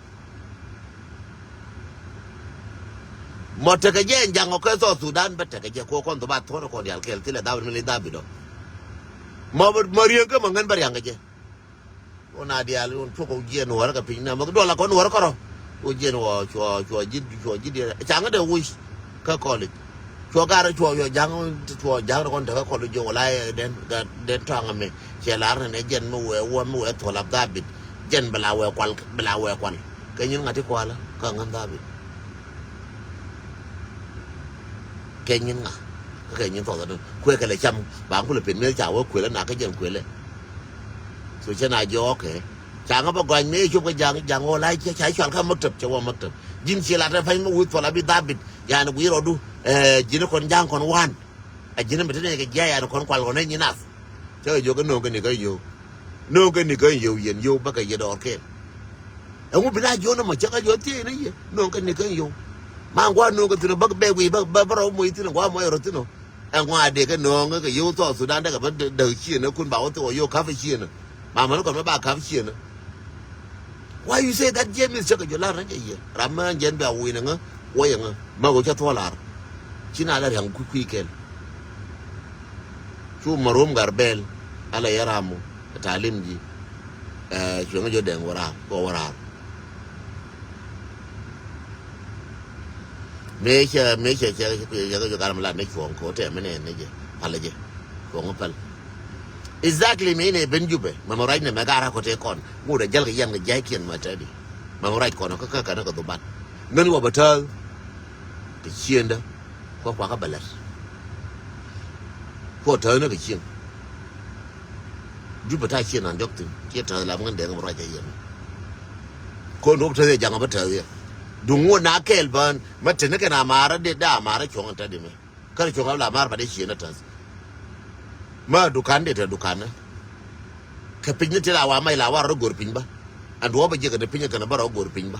Mɔ tekɛ jɛ ɛn ja̱ŋ ɔ kɛ South Sudan bä tekɛ jɛ ko kɔn thop a thuɔ̱n kɔn dial kɛɛl thilɛ dhap mi li dhap bidɔ. Mɔ mɔ riɛŋ kä mɔ ŋän bä riaŋ kɛ jɛ. Wun a diaal wun cuɔk jiɛn wärä kɛ piny na mɛ duɔl a kɔn wärä kɔrɔ. Wun jiɛn wä cuɔ cuɔ ji̱ cuɔ ji̱ diɛn ca ŋä dee wi̱c kä kɔlic. Cuɔ garɛ cuɔ yɔ ja̱ŋ cuɔ ja̱ŋ rɛ kɔn tekä kɔlic jɔ wala yɛ den den tɔaŋ mɛ cɛ lar nɛ nɛ jiɛn mi wɛ wä mi wɛ thuɔl a dhabit. Jiɛn bɛ la wɛ kual bɛ la wɛ kual kɛ nyin ŋa̱t ti kualä kä ŋän dhabit. Kɛ nyin ŋa kä kɛ nyin thɔth adun kuɛ kɛ lɛ cam ba kulɛ pen mi ca wä kuelä na kä jiɛn kuelɛ. So cɛ na jiɔ kɛ ca ŋä bä gɔany mi cop kä jaŋ jaŋ wä la ca ca cual kä maktab cɛ wä maktab. Ji̱n ci la te pany mi wi̱th pɔl abi dhabit yani gui̱ rɔdu. Ji̱n kɔn jaŋ kɔn wan. A ji̱n mi te ne kɛ jia yani kɔn kual kɔn ne nyi nath. Cɛ kɛ jiɔ kɛ no̱o̱ŋ kɛ ni kä yio̱w. No̱o̱ŋ kɛ ni kä yio̱w yɛn yio̱w bä kɛ yɛ dɔɔr kɛn. Ɛŋu bi la jiɔ nɔmɔ cɛ kɛ jiɔ thiee ni yɛ no̱o̱ŋ kɛ ni kä yio̱w. Ma ŋuan no̱o̱ŋ kɛ thin bä bɛ wi̱i̱ bä bä rɔ moc thin ŋuan moc rɔ thin ɔ. Ɛŋu a dee kɛ nööŋä kɛ yio̱w South Sudan dee kɛ bä däk ciënä kun ba wä thok a yio̱w ka̱p ciënä. Ma män kɔn bä ba ka̱p ciënä. Why you say that James cä kɛ jɔ lar nä jɛ yie ram mä jɛn bɛ a wi̱i̱ nä ŋä kuɔyɛ ŋä ma ɣöö cä thuɔ̱ lar. Ci na lɛ ria̱ŋ kui̱ kui̱ kɛl. Cu ma rom gar bɛl a lɛ yɛ ram mɔ. Talim ji̱. Cuɛ ŋä jɔ dɛŋ wä raar kɔ wä raar. Mëë cɛ mëë cɛ cɛ cɛ kɛ jɔ gat mi lat ni cuɔ̱ɔ̱ŋ kɛ wä tɛm mi nɛɛn ni jɛ pal jɛ cuɔ̱ɔ̱ŋ päl. Exactly mëë nɛ ben Jubɛ mɛ mɛ ruac nɛ mɛ gar a kɔ tëë kɔn ŋut a jäl kɛ yɛn kɛ jai kiɛn mɛ tɛdi mɛ mɛ ruac kɔn kä kä kɛn kɛ dhubat. Ŋän wä bɛ tääth kɛ ciëndä. Kuɛ kuakä bɛ lɛt. Kuɛ tääth ni kɛ cieŋ. Jubɛ ta̱a̱ cieŋ an jɔk thi̱n ciɛ tääth lam ŋän dɛŋ bɛ ruac a yɛn. Kuɛ ni wä bɛ tääth yɛ jaŋ bä tääth yɛ. Duŋ wä na kɛɛl bään mɛ teni kɛn amarä dee dee amarä cuɔ̱ŋ in tääth di mɛ. Kärɛ cuɔ̱ŋ a la mar ba dee cieŋ a tääth. Mä dukan dee te dukan ni. Kɛ piny ni ti la wa mac la wa rɔ go̱r piny bä. Ɛn duɔ̱ɔ̱p bä jiɛk kɛn piny kɛn bä rɔ go̱r piny bä.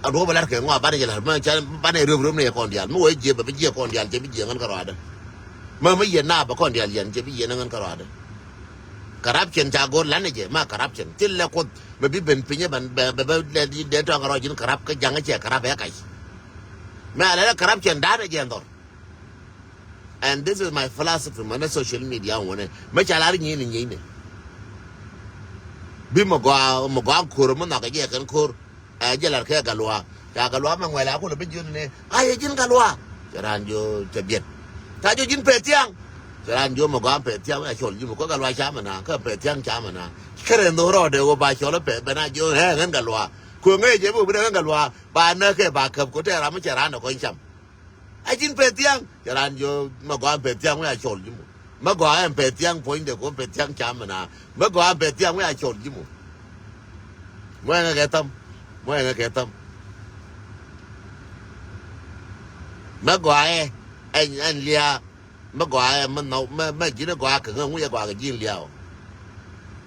Ɛn duɔ̱ɔ̱p bä lar kɛ ŋɔa banɛ jɛ lar mä ca banɛ röp röp ni yɛ kɔn diaal mi wee jiɛ bä bi jiɛ kɔn diaal cɛ bi jiɛ ŋän kä rɔadä. Mä mi yɛ na bä kɔn diaal yɛn cɛ bi yɛ ni ŋän kä rɔadä. Kɛ rap cɛn ca go̱r lanɛ jɛ ma kɛ rap cɛn thil lɛ kuoth mɛ bi ben piny bä bɛ bɛ lɛ dee tɔŋ kɛ rɔ ji̱n kɛ rap kä jaŋ cɛ kɛ rap ɛ kac. Mɛ a lɛ lɛ kɛ rap cɛn da̱a̱n ɛ jɛ ɛn dhɔr. And this is my philosophy mänä social media wänɛ. Mä ca lar nyi̱i̱n nyi̱i̱n ni. Bi mä gɔaa mä gɔaa ko̱r mä nhɔk kɛ jɛ kɛn ko̱r. Ɛ jɛ lar kɛ Galua. Ca Galua mä ŋuɛl a kulɛ bi ji̱n ni a yɛ ji̱n Galua. Cɛ raan jiɔ cɛ biɛt. Ca jiɔ ji̱n pɛ thiaŋ. Cɛ raan jiɔ mä gɔaa pɛ thiaŋ a cɔl ji̱ mɛ kä Galua ca mɛ na kä pɛ thiaŋ ca mɛ na. Kɛ rɛn dho̱r rɔɔdɛ wä ba cɔl pɛ bɛ na jiɔ ɛ ŋän Galua. Kuɛ ŋäc jɛ bi wä bi dɛ ŋän Galua ba näk kɛ ba käp ko̱ tɛ ram mi cɛ raan dɛ kɔny cam. A ji̱n pɛ thiaŋ cɛ raan jiɔ mɛ gɔaa pɛ thiaŋ wä a cɔl ji̱ mɔ. Mɛ gɔaa ɛn pɛ thiaŋ puɔ̱nydɛ kɔ pɛ thiaŋ cam mɛ na. Mɛ gɔaa pɛ thiaŋ wä a cɔl ji̱ mɔ. Mɔ ɛŋɛ kɛ tham. Mɔ ɛŋɛ kɛ tham. Mɛ gɔaa ɛ ɛn ɛn lia. Mɛ gɔaa ɛ mɛ nhɔk mɛ mɛ ji̱n ɛ gɔaa kɛ ŋä ŋuc ɛ gɔaa kɛ ji̱n lia ɔ.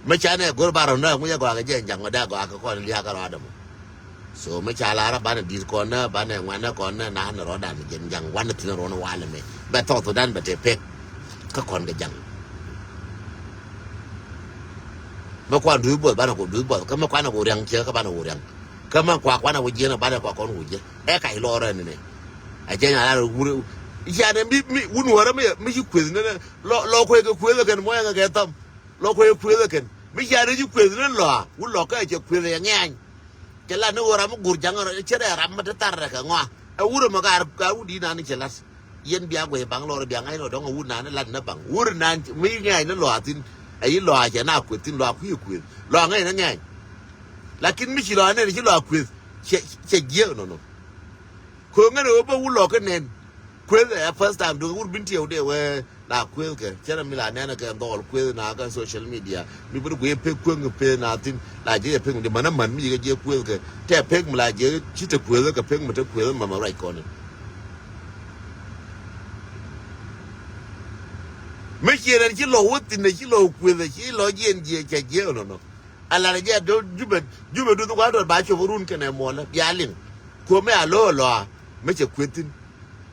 Mi ca nɛ go̱r ba rɔ̱ndä ŋucɛ gɔaa kɛ jɛ ja̱ŋ ɔ dee gɔaa kɛ kɔn lia̱a̱ kɛ rɔɔdɛ mɔ. So mi ca lar banɛ di̱t kɔn nä banɛ ŋuanɛ kɔn nä na ni rɔɔdan jɛn ja̱ŋ wanɛ thi̱n rɔɔn walɛ mɛ. Bɛ thɔɔk thɔɔk dan bɛ te pek. Kä kɔn kɛ ja̱ŋ. Mi kuan duth buɔth banɛ ku duth buɔth kä mi kuanɛ ku riaŋ ciɛ kä banɛ ku riaŋ. Kä mi kuak kuanɛ ku jiɛn banɛ kuak kɔn ku jiɛ. Ɛ kac lɔɔrɛ ni nɛ. A jɛn a lar wur. Icia nɛ mi mi wun wärä mi mi ci kueth ni nɛ lɔ lɔ kueth kɛ kueth kɛn muɔyɛ kɛ kɛ tham. Lɔ kueth kueth kɛn mi cia ni ci kueth ni lɔ wun lɔ kä cɛ kueth yɛ ŋɛny. Cɛ lat ni ɣöö ram mi go̱r ja̱ŋ cɛ rɛ ram mi te thar rɛ kɛ ŋɔa. Ɛ wurɛ mɛ ka wut di̱t nan ni cɛ lat. Yɛn bia guɛy baŋ lɔr bia ŋa̱c ni ɣöö dɔ̱ŋ ɛ wut nan ni lat ni baŋ wurɛ nan mi ŋɛ̈ny ni lɔa thi̱n. Ɛ yi lɔa cɛ na kueth thi̱n lɔa kui̱ kueth lɔa ŋɛ̈ny ni ŋɛ̈ny. Lakin mi ci lɔa nɛn ci lɔa kueth cɛ jiɛk nɔnɔ. Ko̱ ŋän ɛ ɣöö bä wut lɔk kä nɛn. Kueth ɛ first time duŋ wur bin tiɛw dee wee la kueth kɛ cɛ rɛ mi la nɛn kɛ dhɔl kueth na kɛ social media mi bi di guiy pek kueth ŋi pek na thin la jiɛ pek mi di män a män mi yikɛ jiɛ kueth kɛ tɛ pek mi la jiɛ ci te kueth kɛ pek mi te kueth mama ruac kɔn. Mi ciɛ nɛn ci lɔ wä thin ci lɔ kueth ci lɔ jiɛn jiɛ cɛ jiɛ nɔnɔ. A lar jɛ dol jubɛ jubɛ duth kuan dol ba cop run kɛnɛ muɔlä bia liŋ. Kuɔmɛ a lo̱o̱ lɔa mɛ cɛ kueth thi̱n.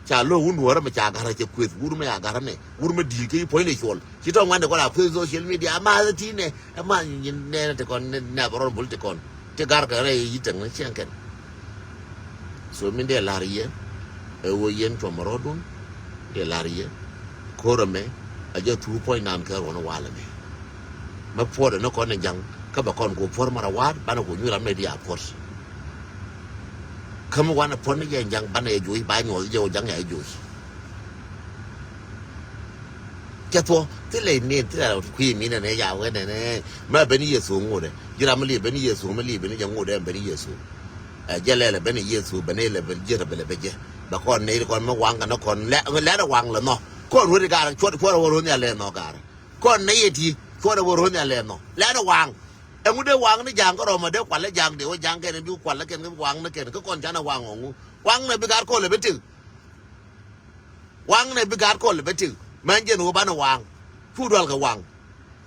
Ca lo̱o̱ wun wärä mɛ ca garä cɛ kueth wur mɛ ca garä nɛ wur mɛ di̱i̱l kä i̱ puɔ̱ny lɛ cuɔl ci tɔ̱ ŋuan dɛ kɔn a kueth social media a math ti nɛ ɛ math nyin nɛnɛ ti kɔn nɛ bɛ rɔn bul ti kɔn ti gar kɛ rɛy yi teŋ ni cɛŋ kɛn. So min dee lar yɛ ɛ wä yɛn cuɔmɛ rɔɔdun dee lar yɛ. Ko̱r ɛmɛ a jɛ thuu puɔ̱ny nan kɛ ruɔ̱n walɛ mɛ. Mɛ puɔ̱t ɛn ni kɔn ni ja̱ŋ kä bɛ kɔn ku puɔ̱r mara wa̱a̱t banɛ ku nyuur amɛ di a puɔ̱t. Kä mi wanɛ puɔ̱t ni jɛ ja̱ŋ banɛ jɛ jo̱o̱c ba nyuɔth jɛ wä ja̱ŋ ya jɛ jo̱o̱c. Cɛ thuɔ thilɛ ni thilɛ kui̱ mi nɛ nɛ ya wä nɛ nɛ mɛ ben Yesu ŋut ɛ ji̱ ram mi li ben Yesu mi li ben jɛ ŋut ɛ ben Yesu. Ɛ jɛ lɛl ɛ ben Yesu ben ilɛ ben ji̱ rɛ bɛ lɛ bɛ jɛ bɛ kɔn nɛ kɔn mi waŋ kɛ ni kɔn lɛ lɛ waŋ lɛ nɔ kɔn wä ri gar cuɔt cuɔt wä ro ni alɛ nɔ gar. Kɔn nɛ yɛ ti cuɔt wä ro ni alɛ nɔ lɛ ni waŋ. Ɛŋu dee waŋ ni ja̱a̱ŋ kä rɔmɔ dee kualä ja̱a̱ŋ dee wä ja̱a̱ŋ kɛn bi kualä kɛn kä waŋ ni kɛn kä kɔn canɛ waŋ ɔŋu. Waŋ nɛ bi gat kɔl ɛ bi tik. Waŋ nɛ bi gat kɔl ɛ bi tik mɛn jɛn wä banɛ waŋ. Cu dual kɛ waŋ.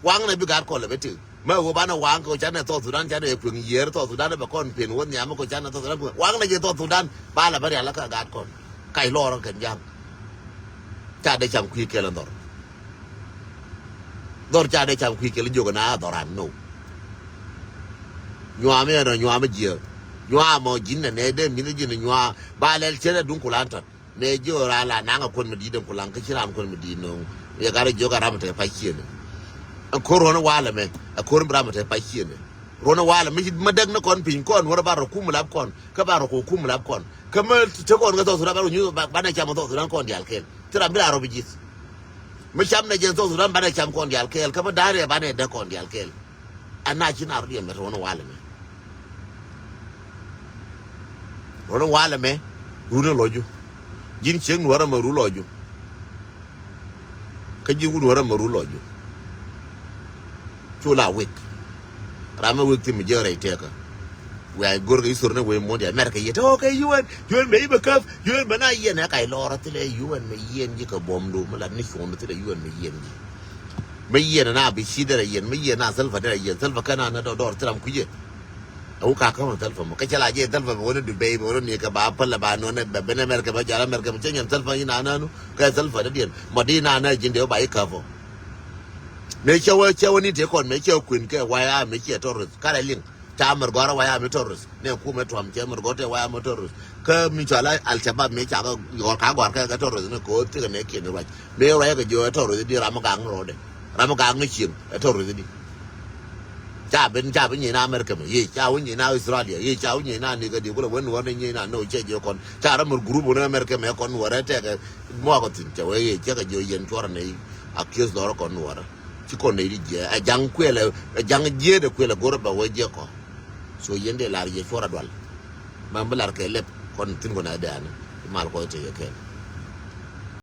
Waŋ nɛ bi gat kɔl ɛ bi tik mɛ wä banɛ waŋ kɛ canɛ South Sudan canɛ ɛ kueŋ yiër South Sudan ɛ bɛ kɔn pen wä nhiam kɛ canɛ South Sudan kueŋ waŋ nɛ jɛ South Sudan ba lɛ bä rial kä gat kɔn. Kac lɔɔr kɛn ja̱a̱ŋ. Ca dee cam kui̱ kɛl ɛ dhɔr. Dhɔr ca dee cam kui̱ kɛl jiök na dhɔr an no. Nyuam yɛn ɔ nyuam jiɛ. Nyuam ɔ ji̱n nɛ nɛ dee mi̱n ji̱n nyuam ba lɛl cɛn ɛ duŋ kulan tɔt. Nɛ jiök ran la naŋ ɛ kuɔn mi di̱i̱t ɛn kulaŋ kä ci ran kuɔn mi di̱i̱t no̱o̱ŋ. Yɛ gat ɛ jiök ɛ ram tɛ pac ciënɛ. Ɛ ko̱r ɣɔn walɛ mɛ ɛ ko̱r mi ram tɛ pac ciënɛ. Ruɔ̱n ɛ walɛ mi däk ni kɔn piny kɔn wär ɛ ba rɔ kum lap kɔn kä ba rɔ kɔ kum lap kɔn kä mi te kɔn kä South Sudan ba rɔ nyuth banɛ cam ɛ South Sudan kɔn diaal kɛl. Thil ram bi la rɔ bi ji̱th. Mi cam nɛ jɛn South Sudan banɛ cam kɔn diaal kɛɛl kä mi da̱a̱r yɛ banɛ däk kɔn diaal kɛɛl. Ɛn na ci na rɔ diɛn mɛ ruɔ̱n walɛ mɛ. Ruɔ̱n walɛ mɛ run lɔju. Ji̱n ciek nuɔrä mɛ ru lɔju. Kä ji̱n wut nuɔrä mɛ ru lɔju. Cu la wek. Ram mi wek thim mi jiäk rɛy tëkä. Wiaa go̱r kɛ ithor ni wee muɔ̱n diaal mɛr kɛ yet tɔ̱ kɛ yuɛn yuɛn mɛ i̱ bɛ käp yuɛn mɛ na yɛn ɛ kac lɔɔr thilɛ yuɛn mɛ yɛn ji̱ kɛ buɔ̱mdu mi lat ni cuɔ̱n thilɛ yuɛn mɛ yɛn ji̱. Mɛ yɛn na bi ci derɛ yɛn mɛ yɛn na thilpä derɛ yɛn thilpä kɛn na na dɔr thilɛ am kui̱cɛ. Ɛ wä ka käm thilpä mɔ kɛ cɛ la jɛ thilpä mɛ wä ni Dubai mɛ wä ni kɛ ba päl ba nɔ ni bɛ ben America bɛ jal America mɛ cɛ nyɛn thilpä yi na na nu kɛ thilpä dee diɛn mɔ di na na ji̱n dee wä ba yi käp ɔ. Mëë cɛ wä cɛ wä ni tëë kɔn mëë cɛ wä kuën kɛ waya mëë cɛ terrorist karɛ liŋ. Ca mɛr gɔrä waya mi terrorist nɛ kumɛ tuam cɛ mɛr gɔrä tɛ waya mi terrorist. Kä mi cɔal Al Shabab mëë ca kɛ gɔr ka gɔr kɛ kɛ terrorist ni kɛ wä thikɛ nɛ kiɛn ruac mëë ruac kɛ jiɔ ɛ terrorist di ram mi gak ni rɔɔdɛ ram mi gak ni cieŋ ɛ terrorist di. Ca ben ca ben nyina America mɛ yee ca wä nyina Australia yee ca wä nyina ni kɛ di kulɛ wen wä ni nyina ni wä cɛ jiɔ kɔn ca ram mɛr group wä ni America mɛ kɔn wä rɛ tɛkɛ. Muɔkɔ thi̱n cɛ wee yee cɛ kɛ jiɔ yɛn cuɔrɛ nɛ yi. A kieth dhɔrɔ kɔn nuɔrɛ ci kɔn nɛ yi di jiɛ ɛ ja̱ŋ kuɛlɛ ɛ ja̱ŋ jiɛɛdɛ kuɛlɛ go̱rɛ bɛ wee jiɛ kɔ. So yɛn dee lar yɛ cuɔrɛ dual. Mam bi lar kɛ lɛp kɔn thi̱n kɔn a dɛɛni. Mal kɔc te yɛ kɛn.